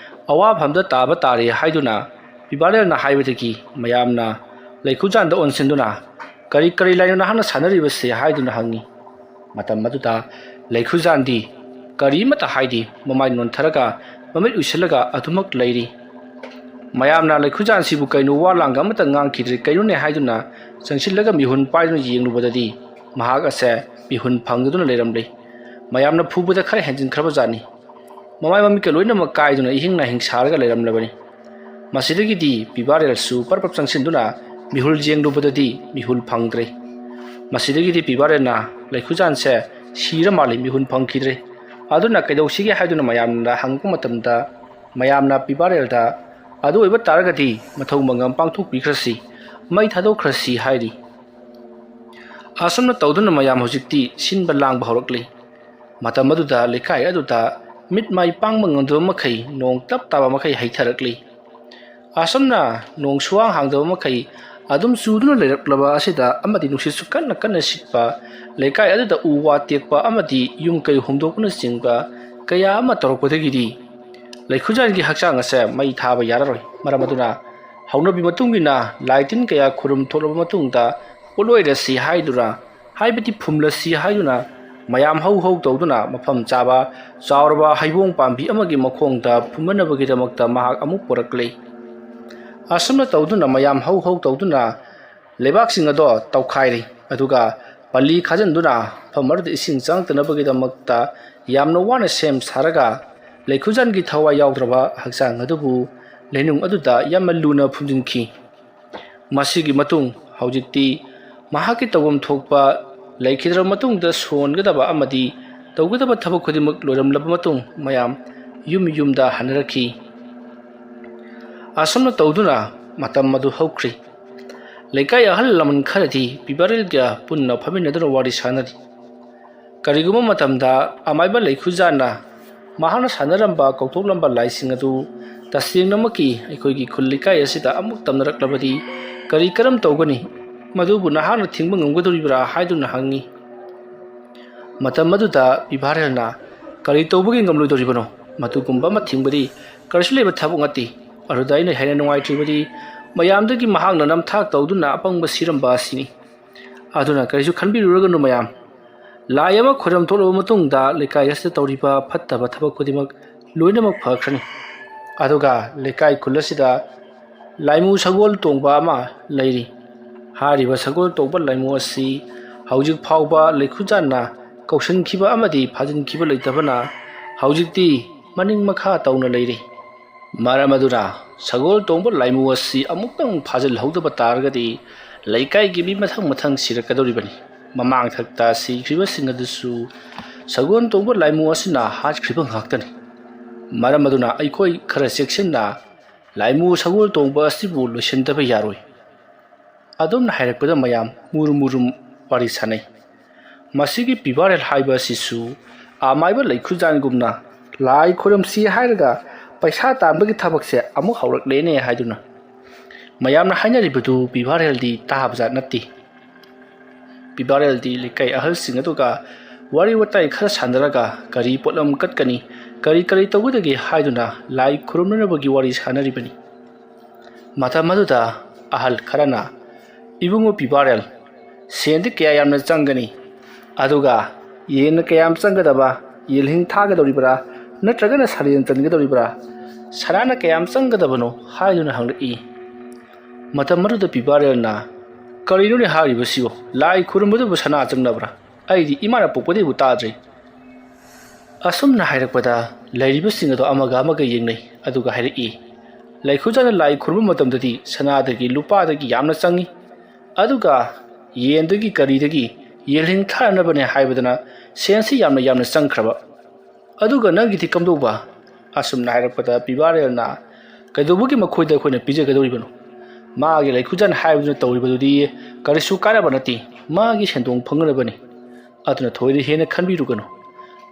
ꯑꯋꯥꯐꯝꯗ ꯇꯥꯕ ꯇꯥꯔꯦ" ꯍꯥꯏꯗꯨꯅ ꯄꯤꯕꯥꯔꯦꯜꯅ ꯍꯥꯏꯕꯗꯒꯤ ꯃꯌꯥꯝꯅ ꯂꯩꯈꯨꯖꯥꯟꯗ ꯑꯣꯟꯁꯤꯟꯗꯨꯅ, "ꯀꯔꯤ ꯀꯔꯤ ꯂꯥꯏꯅꯣ ꯅꯍꯥꯛꯅ ꯁꯥꯟꯅꯔꯤꯕꯁꯦ?" ꯍꯥꯏꯗꯨꯅ ꯍꯪꯉꯤ꯫ ꯃꯇꯝ ꯑꯗꯨꯗ ꯂꯩꯈꯨꯖꯥꯟꯗꯤ ꯀꯔꯤꯃꯠꯇ ꯍꯥꯏꯗꯦ, ꯃꯃꯥꯏ ꯅꯣꯟꯊꯔꯒ ꯃꯃꯤꯠ ꯎꯏꯁꯤꯜꯂꯒ ꯑꯗꯨꯃꯛ ꯂꯩꯔꯤ꯫ ꯃꯌꯥꯝꯅ ꯂꯩꯈꯨꯖꯥꯟꯁꯤꯕꯨ ꯀꯩꯅꯣ ꯋꯥ ꯂꯥꯡꯒ ꯑꯃꯠꯇ ꯉꯥꯡꯈꯤꯗ꯭ꯔꯦ, ꯀꯩꯅꯣꯅꯦ ꯍꯥꯏꯗꯨꯅ ꯆꯪꯁꯤꯜꯂꯒ ꯃꯤꯍꯨꯟ ꯄꯥꯏꯗꯨꯅ ꯌꯦꯡꯂꯨꯕꯗꯗꯤ ꯃꯍꯥꯛ ꯑꯁꯦ ꯃꯤꯍꯨꯟ ꯐꯪꯗꯗꯨꯅ ꯂꯩꯔꯝꯂꯦ꯫ ꯃꯌꯥꯝꯅ ꯐꯨꯕꯗ ꯈꯔ ꯍꯦꯟꯖꯤꯟꯈ꯭ꯔꯕ ꯖꯥꯠꯅꯤ꯫ ꯃꯃꯥꯏ ꯃꯃꯤꯠꯀ ꯂꯣꯏꯅꯃꯛ ꯀꯥꯏꯗꯨꯅ ꯏꯍꯤꯡ ꯅꯥꯍꯤꯡ ꯁꯥꯔꯒ ꯂꯩꯔꯝꯂꯕꯅꯤ꯫ ꯃꯁꯤꯗꯒꯤꯗꯤ ꯄꯤꯕꯥꯔꯦꯜꯁꯨ ꯄꯔꯞ ꯄꯔꯞ ꯆꯪꯁꯤꯟꯗꯨꯅ ꯃꯤꯍꯨꯜ ꯌꯦꯡꯂꯨꯕꯗꯗꯤ ꯃꯤꯍꯨꯜ ꯐꯪꯗ꯭ꯔꯦ꯫ ꯃꯁꯤꯗꯒꯤꯗꯤ ꯄꯤꯕꯥꯔꯦꯜꯅ ꯂꯩꯈꯨꯖꯥꯟꯁꯦ ꯁꯤꯔ ꯃꯥꯜꯂꯦ, ꯃꯤꯍꯨꯜ ꯐꯪꯈꯤꯗ꯭ꯔꯦ꯫ ꯑꯗꯨꯅ ꯀꯩꯗꯧꯁꯤꯒꯦ ꯍꯥꯏꯗꯨꯅ ꯃꯌꯥꯝꯅ ꯍꯪꯉꯛꯄ ꯃꯇꯝꯗ, ꯃꯌꯥꯝꯅ ꯄꯤꯕꯥꯔꯦꯜꯗ "ꯑꯗꯨ ꯑꯣꯏꯕ ꯇꯥꯔꯒꯗꯤ ꯃꯊꯧ ꯃꯉꯝ ꯄꯥꯡꯊꯣꯛꯄꯤꯈ꯭ꯔꯁꯤ, ꯃꯩ ꯊꯥꯗꯣꯛꯈ꯭ꯔꯁꯤ" ꯍꯥꯏꯔꯤ꯫ ꯑꯁꯨꯝꯅ ꯇꯧꯗꯨꯅ ꯃꯌꯥꯝ ꯍꯧꯖꯤꯛꯇꯤ ꯁꯤꯟꯕ ꯂꯥꯡꯕ ꯍꯧꯔꯛꯂꯤ꯫ ꯃꯇꯝ ꯑꯗꯨꯗ ꯂꯩꯀꯥꯏ ꯑꯗꯨꯗ ꯃꯤꯠ ꯃꯥꯏ ꯄꯥꯡꯕ ꯉꯝꯗꯕ ꯃꯈꯩ ꯅꯣꯡ ꯇꯞ ꯇꯥꯕ ꯃꯈꯩ ꯍꯩꯊꯔꯛꯂꯤ꯫ ꯑꯁꯨꯝꯅ ꯅꯣꯡ ꯁꯨꯋꯥꯡ ꯍꯥꯡꯗꯕ ꯃꯈꯩ ꯑꯗꯨꯝ ꯆꯨꯗꯨꯅ ꯂꯩꯔꯛꯂꯕ ꯑꯁꯤꯗ ꯑꯃꯗꯤ ꯅꯨꯡꯁꯤꯠꯁꯨ ꯀꯟꯅ ꯀꯟꯅ ꯁꯤꯠꯄ, ꯂꯩꯀꯥꯏ ꯑꯗꯨꯗ ꯎ ꯋꯥ ꯇꯦꯛꯄ ꯑꯃꯗꯤ ꯌꯨꯝ ꯀꯩ ꯍꯣꯡꯗꯣꯛꯄꯅꯆꯤꯡꯕ ꯀꯌꯥ ꯑꯃ ꯇꯧꯔꯛꯄꯗꯒꯤꯗꯤ ꯂꯩꯈꯨꯖꯥꯟꯒꯤ ꯍꯛꯆꯥꯡ ꯑꯁꯦ ꯃꯩ ꯊꯥꯕ ꯌꯥꯔꯔꯣꯏ꯫ ꯃꯔꯝ ꯑꯗꯨꯅ ꯍꯧꯅꯕꯤ ꯃꯇꯨꯡ ꯏꯟꯅ ꯂꯥꯏ ꯇꯤꯟ ꯀꯌꯥ ꯈꯨꯔꯨꯝ ꯊꯣꯛꯂꯕ ꯃꯇꯨꯡꯗ ꯄꯣꯠꯂꯣꯏꯔꯁꯤ ꯍꯥꯏꯗꯨꯅ, ꯍꯥꯏꯕꯗꯤ ꯐꯨꯝꯂꯁꯤ ꯍꯥꯏꯗꯨꯅ ꯃꯌꯥꯝ ꯍꯧ ꯍꯧ ꯇꯧꯗꯨꯅ ꯃꯐꯝ ꯆꯥꯕ ꯆꯥꯎꯔꯕ ꯍꯩꯕꯣꯡ ꯄꯥꯝꯕꯤ ꯑꯃꯒꯤ ꯃꯈꯣꯡꯗ ꯐꯨꯝꯅꯅꯕꯒꯤꯗꯃꯛꯇ ꯃꯍꯥꯛ ꯑꯃꯨꯛ ꯄꯨꯔꯛꯂꯦ꯫ ꯑꯁꯨꯝꯅ ꯇꯧꯗꯨꯅ ꯃꯌꯥꯝ ꯍꯧ ꯍꯧ ꯇꯧꯗꯨꯅ ꯂꯩꯕꯥꯛꯁꯤꯡ ꯑꯗꯣ ꯇꯧꯈꯥꯏꯔꯦ꯫ ꯑꯗꯨꯒ ꯄꯜꯂꯤ ꯈꯥꯖꯤꯟꯗꯨꯅ ꯃꯐꯝ ꯑꯗꯨꯗ ꯏꯁꯤꯡ ꯆꯪꯉꯛꯇꯅꯕꯒꯤꯗꯃꯛꯇ ꯌꯥꯝꯅ ꯋꯥꯅ ꯁꯦꯝ ꯁꯥꯔꯒ ꯂꯩꯈꯨꯖꯥꯟꯒꯤ ꯊꯋꯥꯏ ꯌꯥꯎꯗ꯭ꯔꯕ ꯍꯛꯆꯥꯡ ꯑꯗꯨꯕꯨ ꯂꯩꯅꯨꯡ ꯑꯗꯨꯗ ꯌꯥꯝꯅ ꯂꯨꯅ ꯐꯨꯝꯖꯤꯟꯈꯤ꯫ ꯃꯁꯤꯒꯤ ꯃꯇꯨꯡ ꯍꯧꯖꯤꯛꯇꯤ ꯃꯍꯥꯛꯀꯤ ꯇꯧꯐꯝ ꯊꯣꯛꯄ ꯂꯩꯈꯤꯗ꯭ꯔꯕ ꯃꯇꯨꯡꯗ ꯁꯣꯟꯒꯗꯕ ꯑꯃꯗꯤ ꯇꯧꯒꯗꯕ ꯊꯕꯛ ꯈꯨꯗꯤꯡꯃꯛ ꯂꯣꯏꯔꯝꯂꯕ ꯃꯇꯨꯡ ꯃꯌꯥꯝ ꯌꯨꯝ ꯌꯨꯝꯗ ꯍꯟꯅꯔꯛꯈꯤ꯫ ꯑꯁꯨꯝꯅ ꯇꯧꯗꯨꯅ ꯃꯇꯝ ꯑꯗꯨ ꯍꯧꯈ꯭ꯔꯤ꯫ ꯂꯩꯀꯥꯏ ꯑꯍꯜ ꯂꯃꯟ ꯈꯔꯗꯤ ꯄꯤꯕꯥꯔꯦꯜꯒ ꯄꯨꯟꯅ ꯐꯝꯃꯤꯟꯅꯗꯨꯅ ꯋꯥꯔꯤ ꯁꯥꯟꯅꯔꯤ꯫ ꯀꯔꯤꯒꯨꯝꯕ ꯃꯇꯝꯗ ꯑꯃꯥꯏꯕ ꯂꯩꯈꯨꯖꯥꯟꯅ ꯃꯍꯥꯛꯅ ꯁꯥꯟꯅꯔꯝꯕ, ꯀꯧꯊꯣꯛꯂꯝꯕ ꯂꯥꯏꯁꯤꯡ ꯑꯗꯨ ꯇꯁꯦꯡꯅꯃꯛꯀꯤ ꯑꯩꯈꯣꯏꯒꯤ ꯈꯨꯜ ꯂꯩꯀꯥꯏ ꯑꯁꯤꯗ ꯑꯃꯨꯛ ꯇꯝꯅꯔꯛꯂꯕꯗꯤ ꯀꯔꯤ ꯀꯔꯝ ꯇꯧꯒꯅꯤ? ꯃꯗꯨꯕꯨ ꯅꯍꯥꯛꯅ ꯊꯤꯡꯕ ꯉꯝꯒꯗꯧꯔꯤꯕ꯭ꯔꯥ ꯍꯥꯏꯗꯨꯅ ꯍꯪꯉꯤ꯫ ꯃꯇꯝ ꯑꯗꯨꯗ ꯄꯤꯕꯥꯔꯦꯜꯅ, "ꯀꯔꯤ ꯇꯧꯕꯒꯤ ꯉꯝꯂꯣꯏꯗꯧꯔꯤꯕꯅꯣ? ꯃꯗꯨꯒꯨꯝꯕ ꯑꯃ ꯊꯤꯡꯕꯗꯤ ꯀꯔꯤꯁꯨ ꯂꯩꯕ ꯊꯕꯛ ꯅꯠꯇꯦ꯫ ꯑꯗꯨꯗ ꯑꯩꯅ ꯍꯦꯟꯅ ꯅꯨꯡꯉꯥꯏꯇ꯭ꯔꯤꯕꯗꯤ ꯃꯌꯥꯝꯗꯒꯤ ꯃꯍꯥꯛꯅ ꯅꯝꯊꯥꯛ ꯇꯧꯗꯨꯅ ꯑꯄꯪꯕ ꯁꯤꯔꯝꯕ ꯑꯁꯤꯅꯤ꯫ ꯑꯗꯨꯅ ꯀꯔꯤꯁꯨ ꯈꯟꯕꯤꯔꯨꯔꯒꯅꯨ ꯃꯌꯥꯝ꯫ ꯂꯥꯏ ꯑꯃ ꯈꯣꯏꯔꯝ ꯊꯣꯛꯂꯕ ꯃꯇꯨꯡꯗ ꯂꯩꯀꯥꯏ ꯑꯁꯤꯗ ꯇꯧꯔꯤꯕ ꯐꯠꯇꯕ ꯊꯕꯛ ꯈꯨꯗꯤꯡꯃꯛ ꯂꯣꯏꯅꯃꯛ ꯐꯈ꯭ꯔꯅꯤ꯫ ꯑꯗꯨꯒ ꯂꯩꯀꯥꯏ ꯈꯨꯜ ꯑꯁꯤꯗ ꯂꯥꯏꯃꯨ ꯁꯒꯣꯜ ꯇꯣꯡꯕ ꯑꯃ ꯂꯩꯔꯤ꯫ ꯍꯥꯏꯔꯤꯕ ꯁꯒꯣꯜ ꯇꯣꯡꯕ ꯂꯥꯏꯃꯨ ꯑꯁꯤ ꯍꯧꯖꯤꯛ ꯐꯥꯎꯕ ꯂꯩꯈꯨꯖꯥꯟꯅ ꯀꯧꯁꯤꯟꯈꯤꯕ ꯑꯃꯗꯤ ꯐꯥꯖꯤꯟꯈꯤꯕ ꯂꯩꯇꯕꯅ ꯍꯧꯖꯤꯛꯇꯤ ꯃꯅꯤꯡ ꯃꯈꯥ ꯇꯧꯅ ꯂꯩꯔꯤ꯫ ꯃꯔꯝ ꯑꯗꯨꯅ ꯁꯒꯣꯜ ꯇꯣꯡꯕ ꯂꯥꯏꯃꯨ ꯑꯁꯤ ꯑꯃꯨꯛꯇꯪ ꯐꯥꯖꯤꯜꯍꯧꯗꯕ ꯇꯥꯔꯒꯗꯤ ꯂꯩꯀꯥꯏꯒꯤ ꯃꯤ ꯃꯊꯪ ꯃꯊꯪ ꯁꯤꯔꯛꯀꯗꯧꯔꯤꯕꯅꯤ꯫ ꯃꯃꯥꯡꯊꯛꯇ ꯁꯤꯈ꯭ꯔꯤꯕꯁꯤꯡ ꯑꯗꯨꯁꯨ ꯁꯒꯣꯜ ꯇꯣꯡꯕ ꯂꯥꯏꯃꯨ ꯑꯁꯤꯅ ꯍꯥꯠꯈ꯭ꯔꯤꯕ ꯉꯥꯛꯇꯅꯤ꯫ ꯃꯔꯝ ꯑꯗꯨꯅ ꯑꯩꯈꯣꯏ ꯈꯔ ꯆꯦꯛꯁꯤꯟꯅ ꯂꯥꯏꯃꯨ ꯁꯒꯣꯜ ꯇꯣꯡꯕ ꯑꯁꯤꯕꯨ ꯂꯣꯏꯁꯤꯟꯗꯕ ꯌꯥꯔꯣꯏ꯫ ꯑꯗꯨꯝꯅ ꯍꯥꯏꯔꯛꯄꯗ ꯃꯌꯥꯝ ꯃꯨꯔꯨꯝ ꯃꯨꯔꯨꯝ ꯋꯥꯔꯤ ꯁꯥꯟꯅꯩ꯫ ꯃꯁꯤꯒꯤ ꯄꯤꯕꯥꯔꯦꯜ ꯍꯥꯏꯕ ꯑꯁꯤꯁꯨ ꯑꯃꯥꯏꯕ ꯂꯩꯈꯨꯖꯥꯟꯒꯨꯝꯅ ꯂꯥꯏ ꯈꯨꯔꯨꯝꯁꯤ ꯍꯥꯏꯔꯒ ꯄꯩꯁꯥ ꯇꯥꯟꯕꯒꯤ ꯊꯕꯛꯁꯦ ꯑꯃꯨꯛ ꯍꯧꯔꯛꯂꯦꯅꯦ ꯍꯥꯏꯗꯨꯅ ꯃꯌꯥꯝꯅ ꯍꯥꯏꯅꯔꯤꯕꯗꯨ ꯄꯤꯕꯥꯔꯦꯜꯗꯤ ꯇꯥꯕꯖꯥꯠ ꯅꯠꯇꯦ꯫ ꯄꯤꯕꯥꯔꯦꯜꯗꯤ ꯂꯩꯀꯥꯏ ꯑꯍꯜꯁꯤꯡ ꯑꯗꯨꯒ ꯋꯥꯔꯤ ꯋꯥꯇꯥꯏ ꯈꯔ ꯁꯥꯟꯅꯔꯒ ꯀꯔꯤ ꯄꯣꯠꯂꯝ ꯀꯠꯀꯅꯤ, ꯀꯔꯤ ꯀꯔꯤ ꯇꯧꯒꯗꯒꯦ ꯍꯥꯏꯗꯨꯅ ꯂꯥꯏ ꯈꯨꯔꯨꯝꯅꯅꯕꯒꯤ ꯋꯥꯔꯤ ꯁꯥꯟꯅꯔꯤꯕꯅꯤ꯫ ꯃꯇꯝ ꯑꯗꯨꯗ ꯑꯍꯜ ꯈꯔꯅ, "ꯏꯕꯨꯡꯉꯣ ꯄꯤꯕꯥꯔꯦꯜ, ꯁꯦꯟꯗꯤ ꯀꯌꯥ ꯌꯥꯝꯅ ꯆꯪꯒꯅꯤ? ꯑꯗꯨꯒ ꯌꯦꯟꯅ ꯀꯌꯥꯝ ꯆꯪꯒꯗꯕ? ꯌꯦꯜꯍꯤꯡ ꯊꯥꯒꯗꯧꯔꯤꯕ꯭ꯔꯥ, ꯅꯠꯇ꯭ꯔꯒꯅ ꯁꯔꯦꯡ ꯆꯟꯒꯗꯧꯔꯤꯕ꯭ꯔꯥ? ꯁꯅꯥꯅ ꯀꯌꯥꯝ ꯆꯪꯒꯗꯕꯅꯣ?" ꯍꯥꯏꯗꯨꯅ ꯍꯪꯂꯛꯏ꯫ ꯃꯇꯝ ꯑꯗꯨꯗ ꯄꯤꯕꯥꯔꯦꯜꯅ, "ꯀꯔꯤꯅꯣꯅꯦ ꯍꯥꯏꯔꯤꯕꯁꯤꯕꯨ? ꯂꯥꯏ ꯈꯨꯔꯨꯝꯕꯗꯨꯕꯨ ꯁꯅꯥ ꯆꯪꯅꯕ꯭ꯔꯥ? ꯑꯩꯗꯤ ꯏꯃꯥꯅ ꯄꯣꯛꯄꯗꯒꯤꯕꯨ ꯇꯥꯗ꯭ꯔꯤ꯫" ꯑꯁꯨꯝꯅ ꯍꯥꯏꯔꯛꯄꯗ ꯂꯩꯔꯤꯕꯁꯤꯡ ꯑꯗꯨ ꯑꯃꯒ ꯑꯃꯒ ꯌꯦꯡꯅꯩ, ꯑꯗꯨꯒ ꯍꯥꯏꯔꯛꯏ, "ꯂꯩꯈꯨꯖꯥꯅ ꯂꯥꯏ ꯈꯨꯔꯨꯝꯕ ꯃꯇꯝꯗꯗꯤ ꯁꯅꯥꯗꯒꯤ ꯂꯨꯄꯥꯗꯒꯤ ꯌꯥꯝꯅ ꯆꯪꯏ, ꯑꯗꯨꯒ ꯌꯦꯟꯗꯒꯤ ꯀꯔꯤꯗꯒꯤ ꯌꯦꯜꯍꯤꯡ ꯊꯥꯅꯅꯕꯅꯦ ꯍꯥꯏꯕꯗꯅ ꯁꯦꯟꯁꯤ ꯌꯥꯝꯅ ꯌꯥꯝꯅ ꯆꯪꯈ꯭ꯔꯕ꯫ ꯑꯗꯨꯒ ꯅꯪꯒꯤꯗꯤ ꯀꯝꯗꯧꯕ?" ꯑꯁꯨꯝꯅ ꯍꯥꯏꯔꯛꯄꯗ ꯄꯤꯕꯥꯔꯦꯜꯅ, "ꯀꯩꯗꯧꯕꯒꯤ ꯃꯈꯣꯏꯗ ꯑꯩꯈꯣꯏꯅ ꯄꯤꯖꯒꯗꯧꯔꯤꯕꯅꯣ? ꯃꯥꯒꯤ ꯂꯩꯈꯨꯖꯥꯟ ꯍꯥꯏꯕꯗꯨꯅ ꯇꯧꯔꯤꯕꯗꯨꯗꯤ ꯀꯔꯤꯁꯨ ꯀꯥꯟꯅꯕ ꯅꯠꯇꯦ, ꯃꯥꯒꯤ ꯁꯦꯟꯗꯣꯡ ꯐꯪꯅꯕꯅꯤ꯫ ꯑꯗꯨꯅ ꯊꯣꯏꯅ ꯍꯦꯟꯅ ꯈꯟꯕꯤꯔꯨꯒꯅꯨ꯫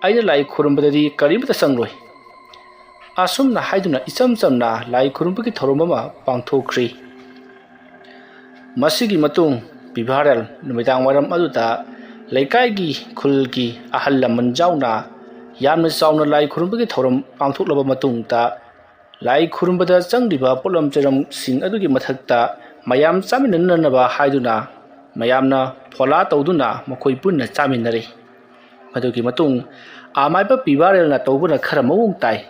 ꯑꯩꯅ ꯂꯥꯏ ꯈꯨꯔꯨꯝꯕꯗꯗꯤ ꯀꯔꯤꯃꯠꯇ ꯆꯪꯂꯣꯏ꯫" ꯑꯁꯨꯝꯅ ꯍꯥꯏꯗꯨꯅ ꯏꯆꯝ ꯆꯝꯅ ꯂꯥꯏ ꯈꯨꯔꯨꯝꯕꯒꯤ ꯊꯧꯔꯝ ꯑꯃ ꯄꯥꯡꯊꯣꯛꯈ꯭ꯔꯤ꯫ ꯃꯁꯤꯒꯤ ꯃꯇꯨꯡ ꯄꯤꯕꯥꯔꯦꯜ ꯅꯨꯃꯤꯗꯥꯡ ꯋꯥꯏꯔꯝ ꯑꯗꯨꯗ ꯂꯩꯀꯥꯏꯒꯤ, ꯈꯨꯜꯒꯤ ꯑꯍꯜ ꯂꯃꯟ ꯌꯥꯎꯅ ꯌꯥꯝꯅ ꯆꯥꯎꯅ ꯂꯥꯏ ꯈꯨꯔꯨꯝꯕꯒꯤ ꯊꯧꯔꯝ ꯄꯥꯡꯊꯣꯛꯂꯕ ꯃꯇꯨꯡꯗ, ꯂꯥꯏ ꯈꯨꯔꯨꯝꯕꯗ ꯆꯪꯂꯤꯕ ꯄꯣꯠꯂꯝ ꯆꯩꯔꯝꯁꯤꯡ ꯑꯗꯨꯒꯤ ꯃꯊꯛꯇ ꯃꯌꯥꯝ ꯆꯥꯃꯤꯟꯅꯅꯅꯕ ꯍꯥꯏꯗꯨꯅ ꯃꯌꯥꯝꯅ ꯐꯣꯂꯥ ꯇꯧꯗꯨꯅ ꯃꯈꯣꯏ ꯄꯨꯟꯅ ꯆꯥꯃꯤꯟꯅꯔꯤ꯫ ꯃꯗꯨꯒꯤ ꯃꯇꯨꯡ ꯑꯃꯥꯏꯕ ꯄꯤꯕꯥꯔꯦꯜꯅ ꯇꯧꯕꯅ ꯈꯔ ꯃꯑꯣꯡ ꯇꯥꯏ꯫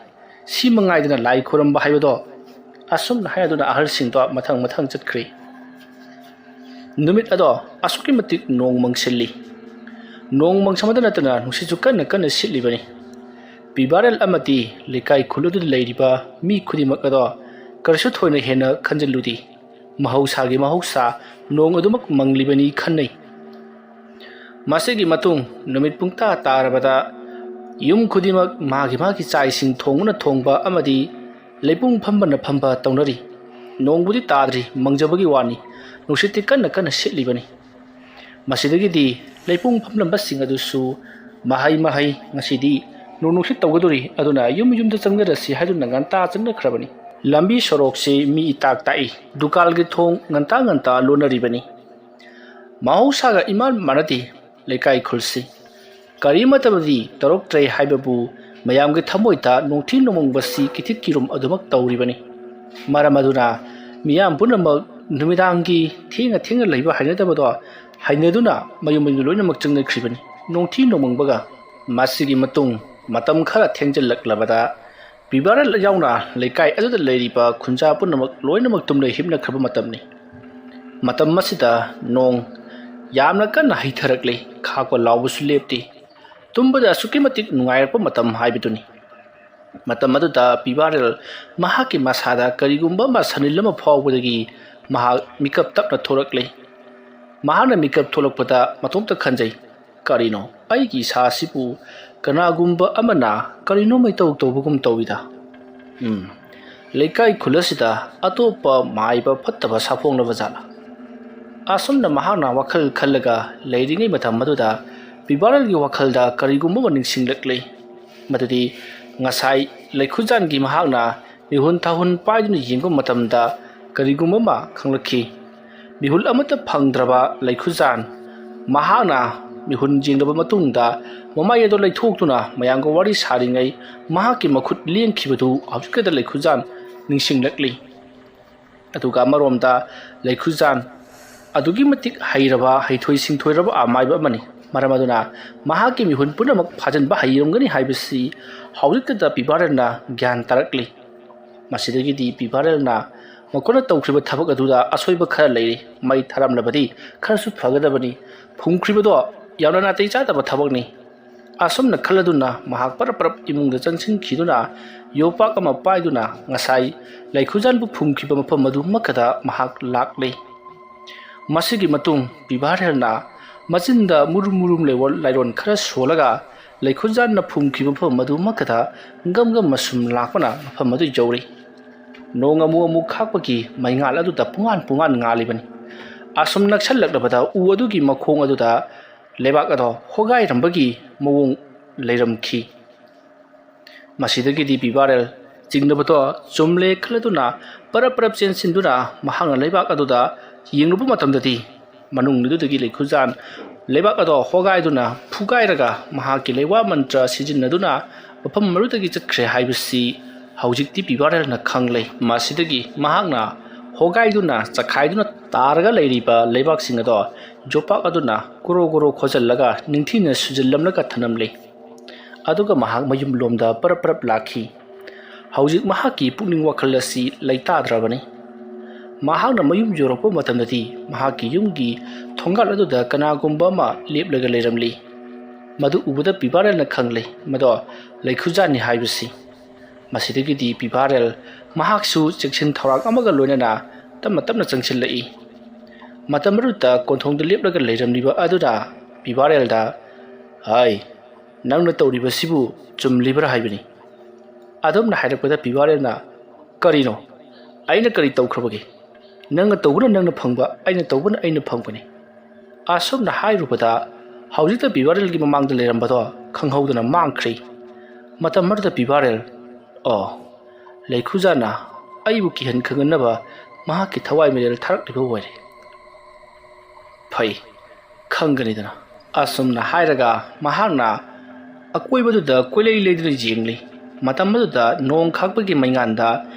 ꯁꯤ ꯃꯉꯥꯏꯗꯅ ꯂꯥꯏ ꯈꯨꯔꯨꯝꯕ ꯍꯥꯏꯕꯗꯣ꯫ ꯑꯁꯨꯝꯅ ꯍꯥꯏꯗꯨꯅ ꯑꯍꯜꯁꯤꯡꯗꯣ ꯃꯊꯪ ꯃꯊꯪ ꯆꯠꯈ꯭ꯔꯤ꯫ ꯅꯨꯃꯤꯠ ꯑꯗꯣ ꯑꯁꯨꯛꯀꯤ ꯃꯇꯤꯛ ꯅꯣꯡ ꯃꯪꯁꯤꯜꯂꯤ꯫ ꯅꯣꯡ ꯃꯪꯁꯟꯕꯗ ꯅꯠꯇꯅ ꯅꯨꯡꯁꯤꯠꯁꯨ ꯀꯟꯅ ꯀꯟꯅ ꯁꯤꯠꯂꯤꯕꯅꯤ꯫ ꯄꯤꯕꯥꯔꯦꯜ ꯑꯃꯗꯤ ꯂꯩꯀꯥꯏ ꯈꯨꯜ ꯑꯗꯨꯗ ꯂꯩꯔꯤꯕ ꯃꯤ ꯈꯨꯗꯤꯡꯃꯛ ꯑꯗꯣ ꯀꯔꯤꯁꯨ ꯊꯣꯏꯅ ꯍꯦꯟꯅ ꯈꯟꯖꯤꯜꯂꯨꯗꯦ꯫ ꯃꯍꯧꯁꯥꯒꯤ ꯃꯍꯧꯁꯥ ꯅꯣꯡ ꯑꯗꯨꯃꯛ ꯃꯪꯂꯤꯕꯅꯤ ꯈꯟꯅꯩ꯫ ꯃꯁꯤꯒꯤ ꯃꯇꯨꯡ ꯅꯨꯃꯤꯠ ꯄꯨꯡꯇꯥ ꯇꯥꯔꯕꯗ ꯌꯨꯝ ꯈꯨꯗꯤꯡꯃꯛ ꯃꯥꯒꯤ ꯃꯥꯒꯤ ꯆꯥꯛ ꯏꯁꯤꯡ ꯊꯣꯡꯕꯅ ꯊꯣꯡꯕ ꯑꯃꯗꯤ ꯂꯩꯄꯨꯡ ꯐꯝꯕꯅ ꯐꯝꯕ ꯇꯧꯅꯔꯤ꯫ ꯅꯣꯡꯕꯨꯗꯤ ꯇꯥꯗ꯭ꯔꯤ, ꯃꯪꯖꯕꯒꯤ ꯋꯥꯅꯤ꯫ ꯅꯨꯡꯁꯤꯠꯇꯤ ꯀꯟꯅ ꯀꯟꯅ ꯁꯤꯠꯂꯤꯕꯅꯤ꯫ ꯃꯁꯤꯗꯒꯤꯗꯤ ꯂꯩꯄꯨꯡ ꯐꯝꯂꯝꯕꯁꯤꯡ ꯑꯗꯨꯁꯨ ꯃꯍꯩ ꯃꯍꯩ ꯉꯁꯤꯗꯤ ꯅꯣꯡ ꯅꯨꯡꯁꯤꯠ ꯇꯧꯒꯗꯣꯔꯤ, ꯑꯗꯨꯅ ꯌꯨꯝ ꯌꯨꯝꯗ ꯆꯪꯅꯔꯁꯤ ꯍꯥꯏꯗꯨꯅ ꯉꯟꯇꯥ ꯆꯪꯅꯈ꯭ꯔꯕꯅꯤ꯫ ꯂꯝꯕꯤ ꯁꯣꯔꯣꯛꯁꯤ ꯃꯤ ꯏꯇꯥꯛ ꯇꯥꯛꯏ, ꯗꯨꯀꯥꯟꯒꯤ ꯊꯣꯡ ꯉꯟꯇꯥ ꯉꯟꯇꯥ ꯂꯣꯟꯅꯔꯤꯕꯅꯤ꯫ ꯃꯍꯧꯁꯥꯒ ꯏꯃꯥꯟ ꯃꯥꯟꯅꯗꯦ ꯂꯩꯀꯥꯏ ꯈꯨꯜꯁꯤ꯫ ꯀꯔꯤꯃꯠꯇꯕꯨꯗꯤ ꯇꯧꯔꯛꯇ꯭ꯔꯦ ꯍꯥꯏꯕꯕꯨ ꯃꯌꯥꯝꯒꯤ ꯊꯃꯣꯏꯗ ꯅꯣꯡꯊꯤ ꯅꯣꯡꯃꯪꯕꯁꯤ ꯀꯤꯊꯤꯛ ꯀꯤꯔꯨꯝ ꯑꯗꯨꯃꯛ ꯇꯧꯔꯤꯕꯅꯤ꯫ ꯃꯔꯝ ꯑꯗꯨꯅ ꯃꯤꯌꯥꯝ ꯄꯨꯝꯅꯃꯛ ꯅꯨꯃꯤꯗꯥꯡꯒꯤ ꯊꯦꯡꯅ ꯊꯦꯡꯅ ꯂꯩꯕ ꯍꯩꯅꯗꯕꯗꯣ ꯍꯩꯅꯗꯨꯅ ꯃꯌꯨꯝ ꯃꯌꯨꯝ ꯂꯣꯏꯅꯃꯛ ꯆꯪꯅꯈ꯭ꯔꯤꯕꯅꯤ꯫ ꯅꯣꯡꯊꯤ ꯅꯣꯡꯃꯪꯕꯒ ꯃꯁꯤꯒꯤ ꯃꯇꯨꯡ ꯃꯇꯝ ꯈꯔ ꯊꯦꯡꯖꯤꯜꯂꯛꯂꯕꯗ ꯄꯤꯕꯥꯔꯦꯜ ꯌꯥꯎꯅ ꯂꯩꯀꯥꯏ ꯑꯗꯨꯗ ꯂꯩꯔꯤꯕ ꯈꯨꯟꯖꯥ ꯄꯨꯝꯅꯃꯛ ꯂꯣꯏꯅꯃꯛ ꯇꯨꯝꯅ ꯍꯤꯞꯅꯈ꯭ꯔꯕ ꯃꯇꯝꯅꯤ꯫ ꯃꯇꯝ ꯑꯁꯤꯗ ꯅꯣꯡ ꯌꯥꯝꯅ ꯀꯟꯅ ꯍꯩꯊꯔꯛꯂꯤ꯫ ꯈꯥꯛꯄ ꯂꯥꯎꯕꯁꯨ ꯂꯦꯞꯇꯦ꯫ ꯇꯨꯝꯕꯗ ꯑꯁꯨꯛꯀꯤ ꯃꯇꯤꯛ ꯅꯨꯡꯉꯥꯏꯔꯛꯄ ꯃꯇꯝ ꯍꯥꯏꯕꯗꯨꯅꯤ꯫ ꯃꯇꯝ ꯑꯗꯨꯗ ꯄꯤꯕꯥꯔꯦꯜ ꯃꯍꯥꯛꯀꯤ ꯃꯁꯥꯗ ꯀꯔꯤꯒꯨꯝꯕ ꯑꯃ ꯁꯟꯅꯤꯜ ꯑꯃ ꯐꯥꯎꯕꯗꯒꯤ ꯃꯍꯥꯛ ꯃꯤꯀꯞ ꯇꯞꯅ ꯊꯣꯛꯂꯛꯂꯦ꯫ ꯃꯍꯥꯛꯅ ꯃꯤꯀꯞ ꯊꯣꯛꯂꯛꯄꯗ ꯃꯇꯣꯝꯇ ꯈꯟꯖꯩ, "ꯀꯔꯤꯅꯣ? ꯑꯩꯒꯤ ꯏꯁꯥ ꯑꯁꯤꯕꯨ ꯀꯅꯥꯒꯨꯝꯕ ꯑꯃꯅ ꯀꯔꯤꯅꯣ ꯃꯩꯇꯧ ꯇꯧꯕꯒꯨꯝ ꯇꯧꯏꯗ꯫ ꯎꯝ, ꯂꯩꯀꯥꯏ ꯈꯨꯜ ꯑꯁꯤꯗ ꯑꯇꯣꯞꯄ ꯃꯥꯏꯕ ꯐꯠꯇꯕ ꯁꯥꯐꯣꯡꯂꯕ ꯖꯥꯠꯂꯥ?" ꯑꯁꯨꯝꯅ ꯃꯍꯥꯛꯅ ꯋꯥꯈꯜ ꯈꯜꯂꯒ ꯂꯩꯔꯤꯉꯩ ꯃꯇꯝ ꯑꯗꯨꯗ ꯄꯤꯕꯥꯔꯦꯜꯒꯤ ꯋꯥꯈꯜꯗ ꯀꯔꯤꯒꯨꯝꯕ ꯑꯃ ꯅꯤꯡꯁꯤꯡꯂꯛꯂꯤ꯫ ꯃꯗꯨꯗꯤ ꯉꯁꯥꯏ ꯂꯩꯈꯨꯖꯥꯟꯒꯤ ꯃꯍꯥꯛꯅ ꯃꯤꯍꯨꯟ ꯊꯥꯍꯨꯟ ꯄꯥꯏꯗꯨꯅ ꯌꯦꯡꯕ ꯃꯇꯝꯗ ꯀꯔꯤꯒꯨꯝꯕ ꯑꯃ ꯈꯪꯂꯛꯈꯤ꯫ ꯃꯤꯍꯨꯜ ꯑꯃꯠꯇ ꯐꯪꯗ꯭ꯔꯕ ꯂꯩꯈꯨꯖꯥꯟ ꯃꯍꯥꯛꯅ ꯃꯤꯍꯨꯟ ꯌꯦꯡꯂꯕ ꯃꯇꯨꯡꯗ ꯃꯃꯥꯏ ꯑꯗꯨ ꯂꯩꯊꯣꯛꯇꯨꯅ ꯃꯌꯥꯝꯒ ꯋꯥꯔꯤ ꯁꯥꯔꯤꯉꯩ ꯃꯍꯥꯛꯀꯤ ꯃꯈꯨꯠ ꯂꯦꯡꯈꯤꯕꯗꯨ ꯍꯧꯖꯤꯛꯀꯗ ꯂꯩꯈꯨꯖꯥꯟ ꯅꯤꯡꯁꯤꯡꯂꯛꯂꯤ꯫ ꯑꯗꯨꯒ ꯑꯃꯔꯣꯝꯗ ꯂꯩꯈꯨꯖꯥꯟ ꯑꯗꯨꯛꯀꯤ ꯃꯇꯤꯛ ꯍꯩꯔꯕ, ꯍꯩꯊꯣꯏ ꯁꯤꯡꯊꯣꯏꯔꯕ ꯑꯃꯥꯏꯕ ꯑꯃꯅꯤ꯫ ꯃꯔꯝ ꯑꯗꯨꯅ ꯃꯍꯥꯛꯀꯤ ꯃꯤꯍꯨꯟ ꯄꯨꯝꯅꯃꯛ ꯐꯥꯖꯤꯟꯕ ꯍꯩꯔꯝꯒꯅꯤ ꯍꯥꯏꯕꯁꯤ ꯍꯧꯖꯤꯛꯇꯗ ꯄꯤꯕꯥꯔꯦꯜꯅ ꯒ꯭ꯌꯥꯟ ꯇꯥꯔꯛꯂꯤ꯫ ꯃꯁꯤꯗꯒꯤꯗꯤ ꯄꯤꯕꯥꯔꯦꯜꯅ ꯃꯈꯣꯏꯅ ꯇꯧꯈ꯭ꯔꯤꯕ ꯊꯕꯛ ꯑꯗꯨꯗ ꯑꯁꯣꯏꯕ ꯈꯔ ꯂꯩꯔꯤ꯫ ꯃꯩ ꯊꯥꯔꯝꯂꯕꯗꯤ ꯈꯔꯁꯨ ꯐꯒꯗꯕꯅꯤ꯫ ꯐꯨꯝꯈ꯭ꯔꯤꯕꯗꯣ ꯌꯥꯝꯅ ꯅꯥꯇꯩ ꯆꯥꯗꯕ ꯊꯕꯛꯅꯤ꯫ ꯑꯁꯨꯝꯅ ꯈꯜꯂꯗꯨꯅ ꯃꯍꯥꯛ ꯄꯔꯞ ꯄꯔꯞ ꯏꯃꯨꯡꯗ ꯆꯪꯁꯤꯟꯈꯤꯗꯨꯅ ꯌꯣꯄꯥꯛ ꯑꯃ ꯄꯥꯏꯗꯨꯅ ꯉꯁꯥꯏ ꯂꯩꯈꯨꯖꯥꯟꯕꯨ ꯐꯨꯝꯈꯤꯕ ꯃꯐꯝ ꯑꯗꯨꯃꯛꯇꯗ ꯃꯍꯥꯛ ꯂꯥꯛꯂꯦ꯫ ꯃꯁꯤꯒꯤ ꯃꯇꯨꯡ ꯄꯤꯕꯥꯔꯦꯜꯅ ꯃꯆꯤꯟꯗ ꯃꯨꯔꯨꯝ ꯃꯨꯔꯨꯝ ꯂꯩꯕ ꯂꯥꯏꯔꯣꯟ ꯈꯔ ꯁꯣꯜꯂꯒ ꯂꯩꯈꯨꯖꯥꯟꯅ ꯐꯨꯝꯈꯤꯕ ꯃꯐꯝ ꯑꯗꯨꯃꯛꯇꯗ ꯒꯝ ꯒꯝ ꯑꯁꯨꯝ ꯂꯥꯛꯄꯅ ꯃꯐꯝ ꯑꯗꯨ ꯌꯧꯔꯦ꯫ ꯅꯣꯡ ꯑꯃꯨꯛ ꯑꯃꯨꯛ ꯈꯥꯛꯄꯒꯤ ꯃꯩꯉꯥꯜ ꯑꯗꯨꯗ ꯄꯨꯡꯉꯥꯟ ꯄꯨꯡꯉꯥꯟ ꯉꯥꯜꯂꯤꯕꯅꯤ꯫ ꯑꯁꯨꯝ ꯅꯛꯁꯜꯂꯛꯂꯕꯗ ꯎ ꯑꯗꯨꯒꯤ ꯃꯈꯣꯡ ꯑꯗꯨꯗ ꯂꯩꯕꯥꯛ ꯑꯗꯣ ꯍꯣꯒꯥꯏꯔꯝꯕꯒꯤ ꯃꯑꯣꯡ ꯂꯩꯔꯝꯈꯤ꯫ ꯃꯁꯤꯗꯒꯤꯗꯤ ꯄꯤꯕꯥꯔꯦꯜ ꯆꯤꯡꯅꯕꯗꯣ ꯆꯨꯝꯂꯦ ꯈꯜꯂꯗꯨꯅ ꯄꯔꯞ ꯄꯔꯞ ꯆꯦꯟꯁꯤꯟꯗꯨꯅ ꯃꯍꯥꯛꯅ ꯂꯩꯕꯥꯛ ꯑꯗꯨꯗ ꯌꯦꯡꯂꯨꯕ ꯃꯇꯝꯗꯗꯤ ꯃꯅꯨꯡꯗꯨꯗꯒꯤ ꯂꯩꯈꯨꯖꯥꯟ ꯂꯩꯕꯥꯛ ꯑꯗꯣ ꯍꯣꯒꯥꯏꯗꯨꯅ ꯐꯨꯒꯥꯏꯔꯒ ꯃꯍꯥꯛꯀꯤ ꯂꯩꯋꯥ ꯃꯟꯇ꯭ꯔ ꯁꯤꯖꯤꯟꯅꯗꯨꯅ ꯃꯐꯝ ꯑꯗꯨꯗꯒꯤ ꯆꯠꯈ꯭ꯔꯦ ꯍꯥꯏꯕꯁꯤ ꯍꯧꯖꯤꯛꯇꯤ ꯄꯤꯕꯥꯔꯦꯜꯅ ꯈꯪꯂꯦ꯫ ꯃꯁꯤꯗꯒꯤ ꯃꯍꯥꯛꯅ ꯍꯣꯒꯥꯏꯗꯨꯅ ꯆꯈꯥꯏꯗꯨꯅ ꯇꯥꯔꯒ ꯂꯩꯔꯤꯕ ꯂꯩꯕꯥꯛꯁꯤꯡ ꯑꯗꯣ ꯌꯣꯄꯥꯛ ꯑꯗꯨꯅ ꯒꯣꯔꯣ ꯒꯣꯔꯣ ꯈꯣꯆꯜꯂꯒ ꯅꯤꯡꯊꯤꯅ ꯁꯨꯖꯜꯂꯝꯂꯒ ꯊꯅꯝꯂꯦ꯫ ꯑꯗꯨꯒ ꯃꯍꯥꯛ ꯃꯌꯨꯝꯂꯣꯝꯗ ꯄꯔꯞ ꯄꯔꯞ ꯂꯥꯛꯈꯤ꯫ ꯍꯧꯖꯤꯛ ꯃꯍꯥꯛꯀꯤ ꯄꯨꯛꯅꯤꯡ ꯋꯥꯈꯜ ꯑꯁꯤ ꯂꯩꯇꯥꯗ꯭ꯔꯕꯅꯤ꯫ ꯃꯍꯥꯛꯅ ꯃꯌꯨꯝ ꯌꯧꯔꯛꯄ ꯃꯇꯝꯗꯗꯤ ꯃꯍꯥꯛꯀꯤ ꯌꯨꯝꯒꯤ ꯊꯣꯡꯒꯥꯜ ꯑꯗꯨꯗ ꯀꯅꯥꯒꯨꯝꯕ ꯑꯃ ꯂꯦꯞꯂꯒ ꯂꯩꯔꯝꯂꯤ꯫ ꯃꯗꯨ ꯎꯕꯗ ꯄꯤꯕꯥꯔꯦꯜꯅ ꯈꯪꯂꯦ ꯃꯗꯣ ꯂꯩꯈꯨꯖꯥꯟꯅꯤ ꯍꯥꯏꯕꯁꯤ꯫ ꯃꯁꯤꯗꯒꯤꯗꯤ ꯄꯤꯕꯥꯔꯦꯜ ꯃꯍꯥꯛꯁꯨ ꯆꯦꯛꯁꯤꯟ ꯊꯧꯔꯥꯡ ꯑꯃꯒ ꯂꯣꯏꯅꯅ ꯇꯞꯅ ꯇꯞꯅ ꯆꯪꯁꯤꯜꯂꯛꯏ꯫ ꯃꯇꯝ ꯑꯗꯨꯗ ꯀꯣꯟꯊꯣꯡꯗ ꯂꯦꯞꯂꯒ ꯂꯩꯔꯝꯂꯤꯕ ꯑꯗꯨꯅ ꯄꯤꯕꯥꯔꯦꯜꯗ, "ꯍꯥꯏ, ꯅꯪꯅ ꯇꯧꯔꯤꯕꯁꯤꯕꯨ ꯆꯨꯝꯂꯤꯕ꯭ꯔꯥ ꯍꯥꯏꯕꯅꯤ꯫" ꯑꯗꯨꯝꯅ ꯍꯥꯏꯔꯛꯄꯗ ꯄꯤꯕꯥꯔꯦꯜꯅ, "ꯀꯔꯤꯅꯣ? ꯑꯩꯅ ꯀꯔꯤ ꯇꯧꯈ꯭ꯔꯕꯒꯦ? ꯅꯪꯅ ꯇꯧꯕꯅ ꯅꯪꯅ ꯐꯪꯕ, ꯑꯩꯅ ꯇꯧꯕꯅ ꯑꯩꯅ ꯐꯪꯕꯅꯤ꯫" ꯑꯁꯨꯝꯅ ꯍꯥꯏꯔꯨꯕꯗ ꯍꯧꯖꯤꯛꯇ ꯄꯤꯕꯥꯔꯦꯜꯒꯤ ꯃꯃꯥꯡꯗ ꯂꯩꯔꯝꯕꯗꯣ ꯈꯪꯍꯧꯗꯅ ꯃꯥꯡꯈ꯭ꯔꯦ꯫ ꯃꯇꯝ ꯑꯗꯨꯗ ꯄꯤꯕꯥꯔꯦꯜ, ꯑꯣ, ꯂꯩꯈꯨꯖꯥꯟꯅ ꯑꯩꯕꯨ ꯀꯤꯍꯟ ꯈꯪꯍꯟꯅꯕ ꯃꯍꯥꯛꯀꯤ ꯊꯋꯥꯏ ꯃꯔꯦꯜ ꯊꯥꯔꯛꯂꯤꯕ ꯑꯣꯏꯔꯦ꯫ ꯐꯩ, ꯈꯪꯒꯅꯤꯗꯅ꯫ ꯑꯁꯨꯝꯅ ꯍꯥꯏꯔꯒ ꯃꯍꯥꯛꯅ ꯑꯀꯣꯏꯕꯗꯨꯗ ꯀꯣꯏꯂꯩ ꯂꯩꯗꯨꯅ ꯌꯦꯡꯂꯤ꯫ ꯃꯇꯝ ꯑꯗꯨꯗ ꯅꯣꯡ ꯈꯥꯛꯄꯒꯤ ꯃꯩꯉꯥꯟꯗ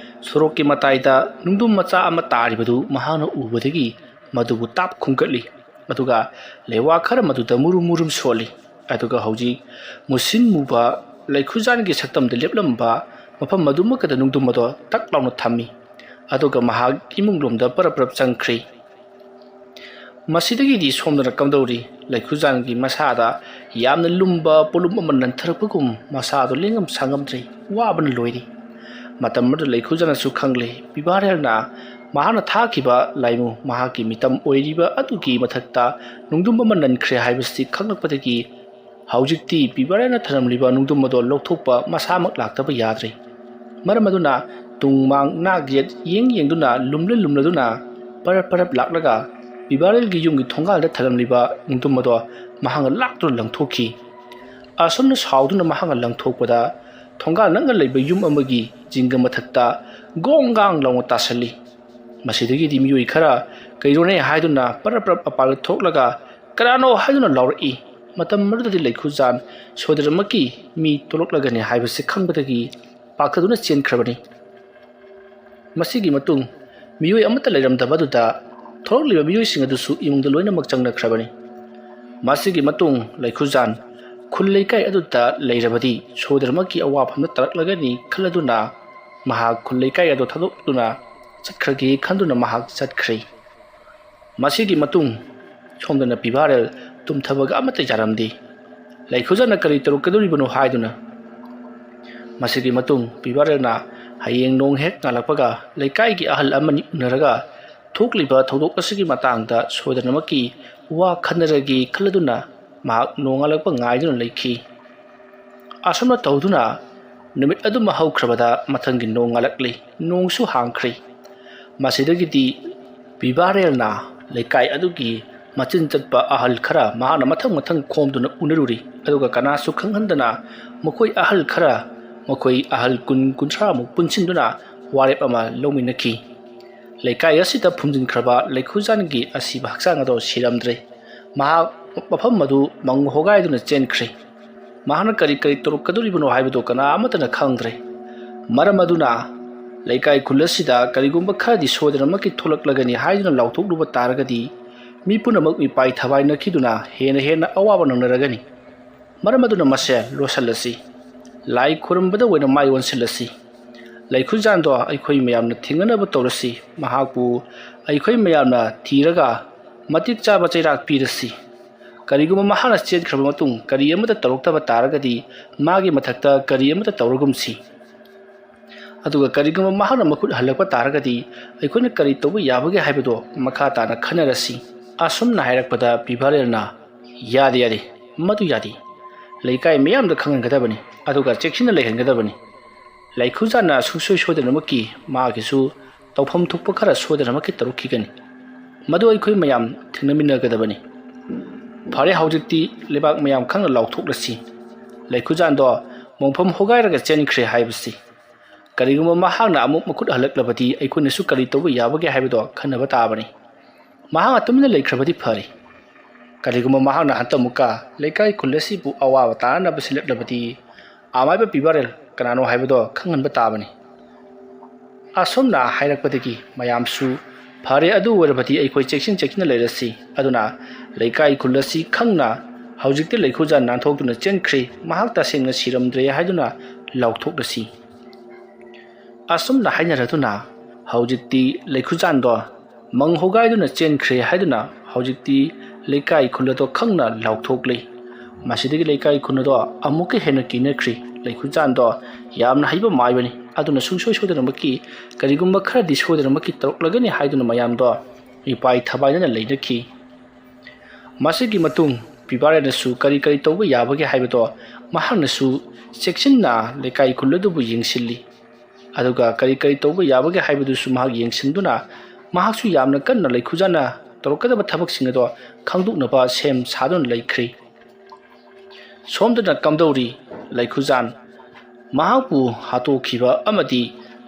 ꯁꯣꯔꯣꯛꯀꯤ ꯃꯇꯥꯏꯗ ꯅꯨꯡꯗꯨꯝ ꯃꯆꯥ ꯑꯃ ꯇꯥꯔꯤꯕꯗꯨ ꯃꯍꯥꯛꯅ ꯎꯕꯗꯒꯤ ꯃꯗꯨꯕꯨ ꯇꯥꯞ ꯈꯨꯝꯒꯠꯂꯤ꯫ ꯑꯗꯨꯒ ꯂꯩꯋꯥ ꯈꯔ ꯃꯗꯨꯗ ꯃꯨꯔꯨꯝ ꯃꯨꯔꯨꯝ ꯁꯣꯜꯂꯤ꯫ ꯑꯗꯨꯒ ꯍꯧꯖꯤꯛ ꯃꯨꯁꯤꯟ ꯃꯨꯕ ꯂꯩꯈꯨꯖꯥꯟꯒꯤ ꯁꯛꯇꯝꯗ ꯂꯦꯞꯂꯝꯕ ꯃꯐꯝ ꯑꯗꯨꯃꯛꯇꯗ ꯅꯨꯡꯗꯨꯝ ꯑꯗꯣ ꯇꯛ ꯂꯥꯎꯅ ꯊꯝꯃꯤ꯫ ꯑꯗꯨꯒ ꯃꯍꯥꯛ ꯏꯃꯨꯡꯂꯣꯝꯗ ꯄꯔꯞ ꯄꯔꯞ ꯆꯪꯈ꯭ꯔꯦ꯫ ꯃꯁꯤꯗꯒꯤꯗꯤ ꯁꯣꯝꯗꯅ ꯀꯝꯗꯧꯔꯤ? ꯂꯩꯈꯨꯖꯥꯟꯒꯤ ꯃꯁꯥꯗ ꯌꯥꯝꯅ ꯂꯨꯝꯕ ꯄꯣꯠꯂꯨꯝ ꯑꯃ ꯅꯟꯊꯔꯛꯄꯒꯨꯝ ꯃꯁꯥꯗꯣ ꯂꯦꯡꯉꯝ ꯁꯥꯉꯝꯗ꯭ꯔꯦ꯫ ꯋꯥꯕꯅ ꯂꯣꯏꯔꯤ꯫ ꯃꯇꯝ ꯑꯗꯨꯗ ꯂꯩꯈꯨꯖꯥꯅꯁꯨ ꯈꯪꯂꯦ, ꯕꯤꯕꯥꯔꯦꯜꯅ ꯃꯍꯥꯛꯅ ꯊꯥꯈꯤꯕ ꯂꯥꯏꯃꯨ ꯃꯍꯥꯛꯀꯤ ꯃꯤꯇꯝ ꯑꯣꯏꯔꯤꯕ ꯑꯗꯨꯒꯤ ꯃꯊꯛꯇ ꯅꯨꯡꯗꯨꯝ ꯑꯃ ꯅꯟꯈ꯭ꯔꯦ ꯍꯥꯏꯕꯁꯤ ꯈꯪꯂꯛꯄꯗꯒꯤ ꯍꯧꯖꯤꯛꯇꯤ ꯕꯤꯕꯥꯔꯦꯜꯅ ꯊꯅꯝꯂꯤꯕ ꯅꯨꯡꯗꯨꯝ ꯑꯗꯣ ꯂꯧꯊꯣꯛꯄ ꯃꯁꯥꯃꯛ ꯂꯥꯛꯇꯕ ꯌꯥꯗ꯭ꯔꯦ꯫ ꯃꯔꯝ ꯑꯗꯨꯅ ꯇꯨꯡ ꯃꯥꯡ ꯅꯥꯛ ꯌꯦꯠ ꯌꯦꯡ ꯌꯦꯡꯗꯨꯅ ꯂꯨꯝꯂ ꯂꯨꯝꯂꯗꯨꯅ ꯄꯔꯞ ꯄꯔꯞ ꯂꯥꯛꯂꯒ ꯕꯤꯕꯥꯔꯦꯜꯒꯤ ꯌꯨꯝꯒꯤ ꯊꯣꯡꯒꯥꯜꯗ ꯊꯅꯝꯂꯤꯕ ꯅꯨꯡꯗꯨꯝ ꯑꯗꯣ ꯃꯍꯥꯛꯅ ꯂꯥꯛꯇꯨꯅ ꯂꯪꯊꯣꯛꯈꯤ꯫ ꯑꯁꯨꯝꯅ ꯁꯥꯎꯗꯨꯅ ꯃꯍꯥꯛꯅ ꯂꯪꯊꯣꯛꯄꯗ ꯊꯣꯡꯒꯥꯜ ꯅꯛꯅ ꯂꯩꯕ ꯌꯨꯝ ꯑꯃꯒꯤ ꯖꯤꯡꯒ ꯃꯊꯛꯇ ꯒꯣꯡ ꯒꯥꯡ ꯂꯥꯎꯅ ꯇꯥꯁꯜꯂꯤ꯫ ꯃꯁꯤꯗꯒꯤꯗꯤ ꯃꯤꯑꯣꯏ ꯈꯔ ꯀꯩꯅꯣꯅꯦ ꯍꯥꯏꯗꯨꯅ ꯄꯔꯞ ꯄꯔꯞ ꯃꯄꯥꯟꯗ ꯊꯣꯛꯂꯒ ꯀꯅꯥꯅꯣ ꯍꯥꯏꯗꯨꯅ ꯂꯥꯎꯔꯛꯏ꯫ ꯃꯇꯝ ꯑꯗꯨꯗꯗꯤ ꯂꯩꯈꯨꯖꯥꯟ ꯁꯣꯏꯗꯅꯃꯛꯀꯤ ꯃꯤ ꯊꯣꯛꯂꯛꯂꯒꯅꯤ ꯍꯥꯏꯕꯁꯤ ꯈꯪꯕꯗꯒꯤ ꯄꯥꯈꯠꯇꯨꯅ ꯆꯦꯟꯈ꯭ꯔꯕꯅꯤ꯫ ꯃꯁꯤꯒꯤ ꯃꯇꯨꯡ ꯃꯤꯑꯣꯏ ꯑꯃꯠꯇ ꯂꯩꯔꯝꯗꯕꯗꯨꯗ ꯊꯣꯛꯂꯛꯂꯤꯕ ꯃꯤꯑꯣꯏꯁꯤꯡ ꯑꯗꯨꯁꯨ ꯏꯃꯨꯡꯗ ꯂꯣꯏꯅꯃꯛ ꯆꯪꯅꯈ꯭ꯔꯕꯅꯤ꯫ ꯃꯁꯤꯒꯤ ꯃꯇꯨꯡ ꯂꯩꯈꯨꯖꯥꯟ ꯈꯨꯜ ꯂꯩꯀꯥꯏ ꯑꯗꯨꯗ ꯂꯩꯔꯕꯗꯤ ꯁꯣꯏꯗꯅꯃꯛꯀꯤ ꯑꯋꯥꯐꯝꯗ ꯇꯥꯔꯛꯂꯒꯅꯤ ꯈꯜꯂꯗꯨꯅ ꯃꯍꯥꯛ ꯈꯨꯜ ꯂꯩꯀꯥꯏ ꯑꯗꯨ ꯊꯥꯗꯣꯛꯇꯨꯅ ꯆꯠꯈ꯭ꯔꯒꯦ ꯈꯟꯗꯨꯅ ꯃꯍꯥꯛ ꯆꯠꯈ꯭ꯔꯦ꯫ ꯃꯁꯤꯒꯤ ꯃꯇꯨꯡ ꯁꯣꯝꯗꯅ ꯕꯤꯕꯥꯔꯦꯜ ꯇꯨꯝꯊꯕꯒ ꯑꯃꯠꯇ ꯌꯥꯔꯝꯗꯦ꯫ ꯂꯩꯈꯨꯖꯥꯟꯅ ꯀꯔꯤ ꯇꯧꯔꯛꯀꯗꯧꯔꯤꯕꯅꯣ ꯍꯥꯏꯗꯨꯅ꯫ ꯃꯁꯤꯒꯤ ꯃꯇꯨꯡ ꯕꯤꯕꯥꯔꯦꯜꯅ ꯍꯌꯦꯡ ꯅꯣꯡ ꯍꯦꯛ ꯉꯥꯜꯂꯛꯄꯒ ꯂꯩꯀꯥꯏꯒꯤ ꯑꯍꯜ ꯑꯃꯅꯤ ꯎꯅꯔꯒ ꯊꯣꯛꯂꯤꯕ ꯊꯧꯗꯣꯛ ꯑꯁꯤꯒꯤ ꯃꯇꯥꯡꯗ ꯁꯣꯏꯗꯅꯃꯛꯀꯤ ꯋꯥ ꯈꯟꯅꯔꯒꯦ ꯈꯜꯂꯗꯨꯅ ꯃꯍꯥꯛ ꯅꯣꯡ ꯉꯥꯜꯂꯛꯄ ꯉꯥꯏꯗꯨꯅ ꯂꯩꯈꯤ꯫ ꯑꯁꯨꯝꯅ ꯇꯧꯗꯨꯅ ꯅꯨꯃꯤꯠ ꯑꯗꯨꯃ ꯍꯧꯈ꯭ꯔꯕꯗ ꯃꯊꯪꯒꯤ ꯅꯣꯡ ꯉꯥꯜꯂꯛꯂꯤ꯫ ꯅꯣꯡꯁꯨ ꯍꯥꯡꯈ꯭ꯔꯦ꯫ ꯃꯁꯤꯗꯒꯤꯗꯤ ꯕꯤꯕꯥꯔꯦꯜꯅ ꯂꯩꯀꯥꯏ ꯑꯗꯨꯒꯤ ꯃꯆꯤꯟ ꯆꯠꯄ ꯑꯍꯜ ꯈꯔ ꯃꯍꯥꯛꯅ ꯃꯊꯪ ꯃꯊꯪ ꯈꯣꯝꯗꯨꯅ ꯎꯅꯔꯨꯔꯤ꯫ ꯑꯗꯨꯒ ꯀꯅꯥꯁꯨ ꯈꯪꯍꯟꯗꯅ ꯃꯈꯣꯏ ꯑꯍꯜ ꯈꯔ, ꯃꯈꯣꯏ ꯑꯍꯜ ꯀꯨꯟ ꯀꯨꯟꯊ꯭ꯔꯥꯃꯨꯛ ꯄꯨꯟꯁꯤꯟꯗꯨꯅ ꯋꯥꯔꯦꯞ ꯑꯃ ꯂꯧꯃꯤꯟꯅꯈꯤ꯫ ꯂꯩꯀꯥꯏ ꯑꯁꯤꯗ ꯐꯨꯝꯖꯤꯟꯈ꯭ꯔꯕ ꯂꯩꯈꯨꯖꯥꯟꯒꯤ ꯑꯁꯤꯕ ꯍꯛꯆꯥꯡ ꯑꯗꯣ ꯁꯤꯔꯝꯗ꯭ꯔꯦ꯫ ꯃꯍꯥꯛ ꯃꯐꯝ ꯑꯗꯨ ꯃꯪ ꯍꯣꯒꯥꯏꯗꯨꯅ ꯆꯦꯟꯈ꯭ꯔꯦ꯫ ꯃꯍꯥꯛꯅ ꯀꯔꯤ ꯀꯔꯤ ꯇꯧꯔꯛꯀꯗꯧꯔꯤꯕꯅꯣ ꯍꯥꯏꯕꯗꯨ ꯀꯅꯥ ꯑꯃꯠꯇꯅ ꯈꯪꯗ꯭ꯔꯦ꯫ ꯃꯔꯝ ꯑꯗꯨꯅ ꯂꯩꯀꯥꯏ ꯈꯨꯜ ꯑꯁꯤꯗ ꯀꯔꯤꯒꯨꯝꯕ ꯈꯔꯗꯤ ꯁꯣꯏꯗꯅꯃꯛꯀꯤ ꯊꯣꯛꯂꯛꯂꯒꯅꯤ ꯍꯥꯏꯗꯨꯅ ꯂꯥꯎꯊꯣꯛꯂꯨꯕ ꯇꯥꯔꯒꯗꯤ ꯃꯤ ꯄꯨꯝꯅꯃꯛ ꯃꯤꯄꯥꯏ ꯊꯕꯥꯏꯅꯈꯤꯗꯨꯅ ꯍꯦꯟꯅ ꯍꯦꯟꯅ ꯑꯋꯥꯕ ꯅꯪꯅꯔꯒꯅꯤ꯫ ꯃꯔꯝ ꯑꯗꯨꯅ ꯃꯁꯦ ꯂꯣꯠꯁꯤꯜꯂꯁꯤ꯫ ꯂꯥꯏ ꯈꯨꯔꯨꯝꯕꯗ ꯑꯣꯏꯅ ꯃꯥꯏ ꯑꯣꯟꯁꯤꯜꯂꯁꯤ꯫ ꯂꯩꯈꯨꯖꯥꯟꯗꯣ ꯑꯩꯈꯣꯏ ꯃꯌꯥꯝꯅ ꯊꯦꯡꯅꯅꯕ ꯇꯧꯔꯁꯤ꯫ ꯃꯍꯥꯛꯄꯨ ꯑꯩꯈꯣꯏ ꯃꯌꯥꯝꯅ ꯊꯤꯔꯒ ꯃꯇꯤꯛ ꯆꯥꯕ ꯆꯩꯔꯥꯛ ꯄꯤꯔꯁꯤ꯫ ꯀꯔꯤꯒꯨꯝꯕ ꯃꯍꯥꯛꯅ ꯆꯦꯟꯈ꯭ꯔꯕ ꯃꯇꯨꯡ ꯀꯔꯤ ꯑꯃꯠꯇ ꯇꯧꯔꯛꯇꯕ ꯇꯥꯔꯒꯗꯤ, ꯃꯥꯒꯤ ꯃꯊꯛꯇ ꯀꯔꯤ ꯑꯃꯠꯇ ꯇꯧꯔꯒꯨꯝꯁꯤ꯫ ꯑꯗꯨꯒ ꯀꯔꯤꯒꯨꯝꯕ ꯃꯍꯥꯛꯅ ꯃꯈꯨꯠ ꯍꯜꯂꯛꯄ ꯇꯥꯔꯒꯗꯤ, ꯑꯩꯈꯣꯏꯅ ꯀꯔꯤ ꯇꯧꯕ ꯌꯥꯕꯒꯦ ꯍꯥꯏꯕꯗꯣ ꯃꯈꯥ ꯇꯥꯅ ꯈꯟꯅꯔꯁꯤ꯫ ꯑꯁꯨꯝꯅ ꯍꯥꯏꯔꯛꯄꯗ ꯄꯤꯚꯥꯔꯦꯜꯅ, "ꯌꯥꯗꯦ, ꯌꯥꯗꯦ, ꯃꯗꯨ ꯌꯥꯗꯦ꯫ ꯂꯩꯀꯥꯏ ꯃꯤꯌꯥꯝꯗ ꯈꯪꯍꯟꯒꯗꯕꯅꯤ, ꯑꯗꯨꯒ ꯆꯦꯛꯁꯤꯟꯅ ꯂꯩꯍꯟꯒꯗꯕꯅꯤ꯫ ꯂꯩꯈꯨꯖꯥꯟꯅ ꯁꯨꯡꯁꯣꯏ ꯁꯣꯏꯗꯅꯃꯛꯀꯤ ꯃꯥꯒꯤꯁꯨ ꯇꯧꯐꯝ ꯊꯣꯛꯄ ꯈꯔ ꯁꯣꯏꯗꯅꯃꯛꯀꯤ ꯇꯧꯔꯛꯈꯤꯒꯅꯤ꯫ ꯃꯗꯨ ꯑꯩꯈꯣꯏ ꯃꯌꯥꯝ ꯊꯦꯡꯅꯃꯤꯟꯅꯒꯗꯕꯅꯤ꯫" "ꯐꯔꯦ, ꯍꯧꯖꯤꯛꯇꯤ ꯂꯩꯕꯥꯛ ꯃꯌꯥꯝ ꯈꯪꯅ ꯂꯥꯎꯊꯣꯛꯂꯁꯤ꯫ ꯂꯩꯈꯨꯖꯥꯟꯗꯣ ꯃꯣꯡꯐꯝ ꯍꯣꯒꯥꯏꯔꯒ ꯆꯦꯟꯈ꯭ꯔꯦ ꯍꯥꯏꯕꯁꯤ꯫ ꯀꯔꯤꯒꯨꯝꯕ ꯃꯍꯥꯛꯅ ꯑꯃꯨꯛ ꯃꯈꯨꯠ ꯍꯜꯂꯛꯂꯕꯗꯤ ꯑꯩꯈꯣꯏꯅꯁꯨ ꯀꯔꯤ ꯇꯧꯕ ꯌꯥꯕꯒꯦ ꯍꯥꯏꯕꯗꯣ ꯈꯟꯅꯕ ꯇꯥꯕꯅꯤ꯫ ꯃꯍꯥꯛꯅ ꯇꯨꯃꯤꯟꯅ ꯂꯩꯈ꯭ꯔꯕꯗꯤ ꯐꯔꯤ꯫ ꯀꯔꯤꯒꯨꯝꯕ ꯃꯍꯥꯛꯅ ꯍꯟꯇꯃꯨꯛꯀ ꯂꯩꯀꯥꯏ ꯈꯨꯜ ꯑꯁꯤꯕꯨ ꯑꯋꯥꯕ ꯇꯥꯅꯅꯕ ꯁꯤꯜꯂꯛꯂꯕꯗꯤ, ꯑꯃꯥꯏꯕ ꯄꯤꯚꯥꯔꯦꯜ ꯀꯅꯥꯅꯣ ꯍꯥꯏꯕꯗꯣ ꯈꯪꯍꯟꯕ ꯇꯥꯕꯅꯤ꯫" ꯑꯁꯨꯝꯅ ꯍꯥꯏꯔꯛꯄꯗꯒꯤ ꯃꯌꯥꯝꯁꯨ, "ꯐꯔꯦ, ꯑꯗꯨ ꯑꯣꯏꯔꯕꯗꯤ ꯑꯩꯈꯣꯏ ꯆꯦꯛꯁꯤꯟ ꯆꯦꯛꯁꯤꯟꯅ ꯂꯩꯔꯁꯤ꯫ ꯑꯗꯨꯅ ꯂꯩꯀꯥꯏ ꯈꯨꯜ ꯑꯁꯤ ꯈꯪꯅ ꯍꯧꯖꯤꯛꯇꯤ ꯂꯩꯈꯨꯖꯥꯟ ꯅꯥꯟꯊꯣꯛꯇꯨꯅ ꯆꯦꯟꯈ꯭ꯔꯦ, ꯃꯍꯥꯛ ꯇꯁꯦꯡꯅ ꯁꯤꯔꯝꯗ꯭ꯔꯦ ꯍꯥꯏꯗꯨꯅ ꯂꯥꯎꯊꯣꯛꯂꯁꯤ꯫" ꯑꯁꯨꯝꯅ ꯍꯥꯏꯅꯔꯗꯨꯅ ꯍꯧꯖꯤꯛꯇꯤ ꯂꯩꯈꯨꯖꯥꯟꯗꯣ ꯃꯪ ꯍꯣꯒꯥꯏꯗꯨꯅ ꯆꯦꯟꯈ꯭ꯔꯦ ꯍꯥꯏꯗꯨꯅ ꯍꯧꯖꯤꯛꯇꯤ ꯂꯩꯀꯥꯏ ꯈꯨꯜ ꯑꯗꯣ ꯈꯪꯅ ꯂꯥꯎꯊꯣꯛꯂꯤ꯫ ꯃꯁꯤꯗꯒꯤ ꯂꯩꯀꯥꯏ ꯈꯨꯜ ꯑꯗꯣ ꯑꯃꯨꯛꯀ ꯍꯦꯟꯅ ꯀꯤꯅꯈ꯭ꯔꯤ꯫ ꯂꯩꯈꯨꯖꯥꯟꯗꯣ ꯌꯥꯝꯅ ꯍꯩꯕ ꯃꯥꯏꯕꯅꯤ, ꯑꯗꯨꯅ ꯁꯨꯡꯁꯣꯏ ꯁꯣꯏꯗꯅꯃꯛꯀꯤ ꯀꯔꯤꯒꯨꯝꯕ ꯈꯔꯗꯤ ꯁꯣꯏꯗꯅꯃꯛꯀꯤ ꯇꯧꯔꯛꯂꯒꯅꯤ ꯍꯥꯏꯗꯨꯅ ꯃꯌꯥꯝꯗꯣ ꯏꯄꯥꯏ ꯊꯕꯥꯏꯅꯅ ꯂꯩꯅꯈꯤ꯫ ꯃꯁꯤꯒꯤ ꯃꯇꯨꯡ ꯄꯤꯚꯥꯔꯦꯜꯅꯁꯨ ꯀꯔꯤ ꯀꯔꯤ ꯇꯧꯕ ꯌꯥꯕꯒꯦ ꯍꯥꯏꯕꯗꯣ ꯃꯍꯥꯛꯅꯁꯨ ꯆꯦꯛꯁꯤꯟꯅ ꯂꯩꯀꯥꯏ ꯈꯨꯜ ꯑꯗꯨꯕꯨ ꯌꯦꯡꯁꯤꯜꯂꯤ꯫ ꯑꯗꯨꯒ ꯀꯔꯤ ꯀꯔꯤ ꯇꯧꯕ ꯌꯥꯕꯒꯦ ꯍꯥꯏꯕꯗꯨꯁꯨ ꯃꯍꯥꯛ ꯌꯦꯡꯁꯤꯟꯗꯨꯅ ꯃꯍꯥꯛꯁꯨ ꯌꯥꯝꯅ ꯀꯟꯅ ꯂꯩꯈꯨꯖꯥꯟꯅ ꯇꯧꯔꯛꯀꯗꯕ ꯊꯕꯛꯁꯤꯡ ꯑꯗꯣ ꯈꯪꯗꯣꯛꯅꯕ ꯁꯦꯝ ꯁꯥꯗꯨꯅ ꯂꯩꯈ꯭ꯔꯤ꯫ ꯁꯣꯝꯗꯅ ꯀꯝꯗꯧꯔꯤ ꯂꯩꯈꯨꯖꯥꯟ ꯃꯍꯥꯛꯄꯨ ꯍꯥꯠꯇꯣꯛꯈꯤꯕ ꯑꯃꯗꯤ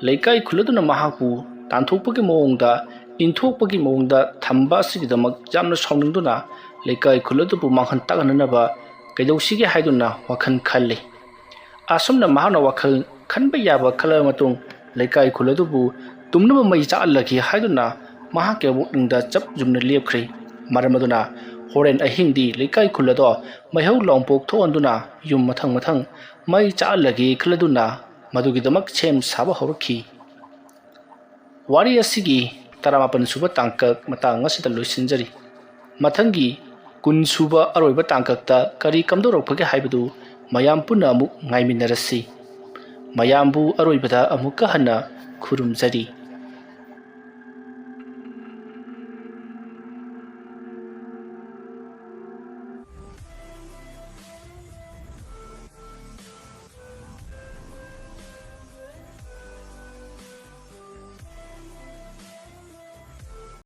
ꯂꯩꯀꯥꯏ ꯈꯨꯜ ꯑꯗꯨꯅ ꯃꯍꯥꯛꯄꯨ ꯇꯥꯟꯊꯣꯛꯄꯒꯤ ꯃꯑꯣꯡꯗ, ꯏꯟꯊꯣꯛꯄꯒꯤ ꯃꯑꯣꯡꯗ ꯊꯝꯕ ꯑꯁꯤꯒꯤꯗꯃꯛ ꯌꯥꯝꯅ ꯁꯥꯎꯅꯤꯡꯗꯨꯅ ꯂꯩꯀꯥꯏ ꯈꯨꯜ ꯑꯗꯨꯕꯨ ꯃꯥꯡꯍꯟ ꯇꯥꯛꯍꯟꯅꯅꯕ ꯀꯩꯗꯧꯁꯤꯒꯦ ꯍꯥꯏꯗꯨꯅ ꯋꯥꯈꯜ ꯈꯜꯂꯤ꯫ ꯑꯁꯨꯝꯅ ꯃꯍꯥꯛꯅ ꯋꯥꯈꯜ ꯈꯟꯕ ꯌꯥꯕ ꯈꯜꯂꯕ ꯃꯇꯨꯡ ꯂꯩꯀꯥꯏ ꯈꯨꯜ ꯑꯗꯨꯕꯨ ꯇꯨꯝꯅꯕ ꯃꯩ ꯆꯥꯛꯍꯜꯂꯒꯦ ꯍꯥꯏꯗꯨꯅ ꯃꯍꯥꯛꯀꯤ ꯄꯨꯛꯅꯤꯡꯗ ꯆꯞ ꯌꯨꯝꯅ ꯂꯦꯞꯈ꯭ꯔꯤ꯫ ꯃꯔꯝ ꯑꯗꯨꯅ ꯍꯣꯔꯦꯟ ꯑꯍꯤꯡꯗꯤ ꯂꯩꯀꯥꯏ ꯈꯨꯜ ꯑꯗꯣ ꯃꯩꯍꯧ ꯂꯥꯡꯄꯣꯛ ꯊꯣꯛꯍꯟꯗꯨꯅ ꯌꯨꯝ ꯃꯊꯪ ꯃꯊꯪ ꯃꯩ ꯆꯥꯛꯍꯜꯂꯒꯦ ꯈꯜꯂꯗꯨꯅ ꯃꯗꯨꯒꯤꯗꯃꯛ ꯁꯦꯝ ꯁꯥꯕ ꯍꯧꯔꯛꯈꯤ꯫ ꯋꯥꯔꯤ ꯑꯁꯤꯒꯤ ꯇꯔꯥꯃꯥꯄꯟ ꯁꯨꯕ ꯇꯥꯡꯀꯛ ꯃꯇꯥꯡ ꯑꯁꯤꯗ ꯂꯣꯏꯁꯤꯟꯖꯔꯤ꯫ ꯃꯊꯪꯒꯤ ꯀꯨꯟ ꯁꯨꯕ ꯑꯔꯣꯏꯕ ꯇꯥꯡꯀꯛꯇ ꯀꯔꯤ ꯀꯝꯗꯧꯔꯛꯄꯒꯦ ꯍꯥꯏꯕꯗꯨ ꯃꯌꯥꯝ ꯄꯨꯟꯅ ꯑꯃꯨꯛ ꯉꯥꯏꯃꯤꯟꯅꯔꯁꯤ꯫ ꯃꯌꯥꯝꯕꯨ ꯑꯔꯣꯏꯕꯗ ꯑꯃꯨꯛꯀ ꯍꯟꯅ ꯈꯨꯔꯨꯝꯖꯔꯤ꯫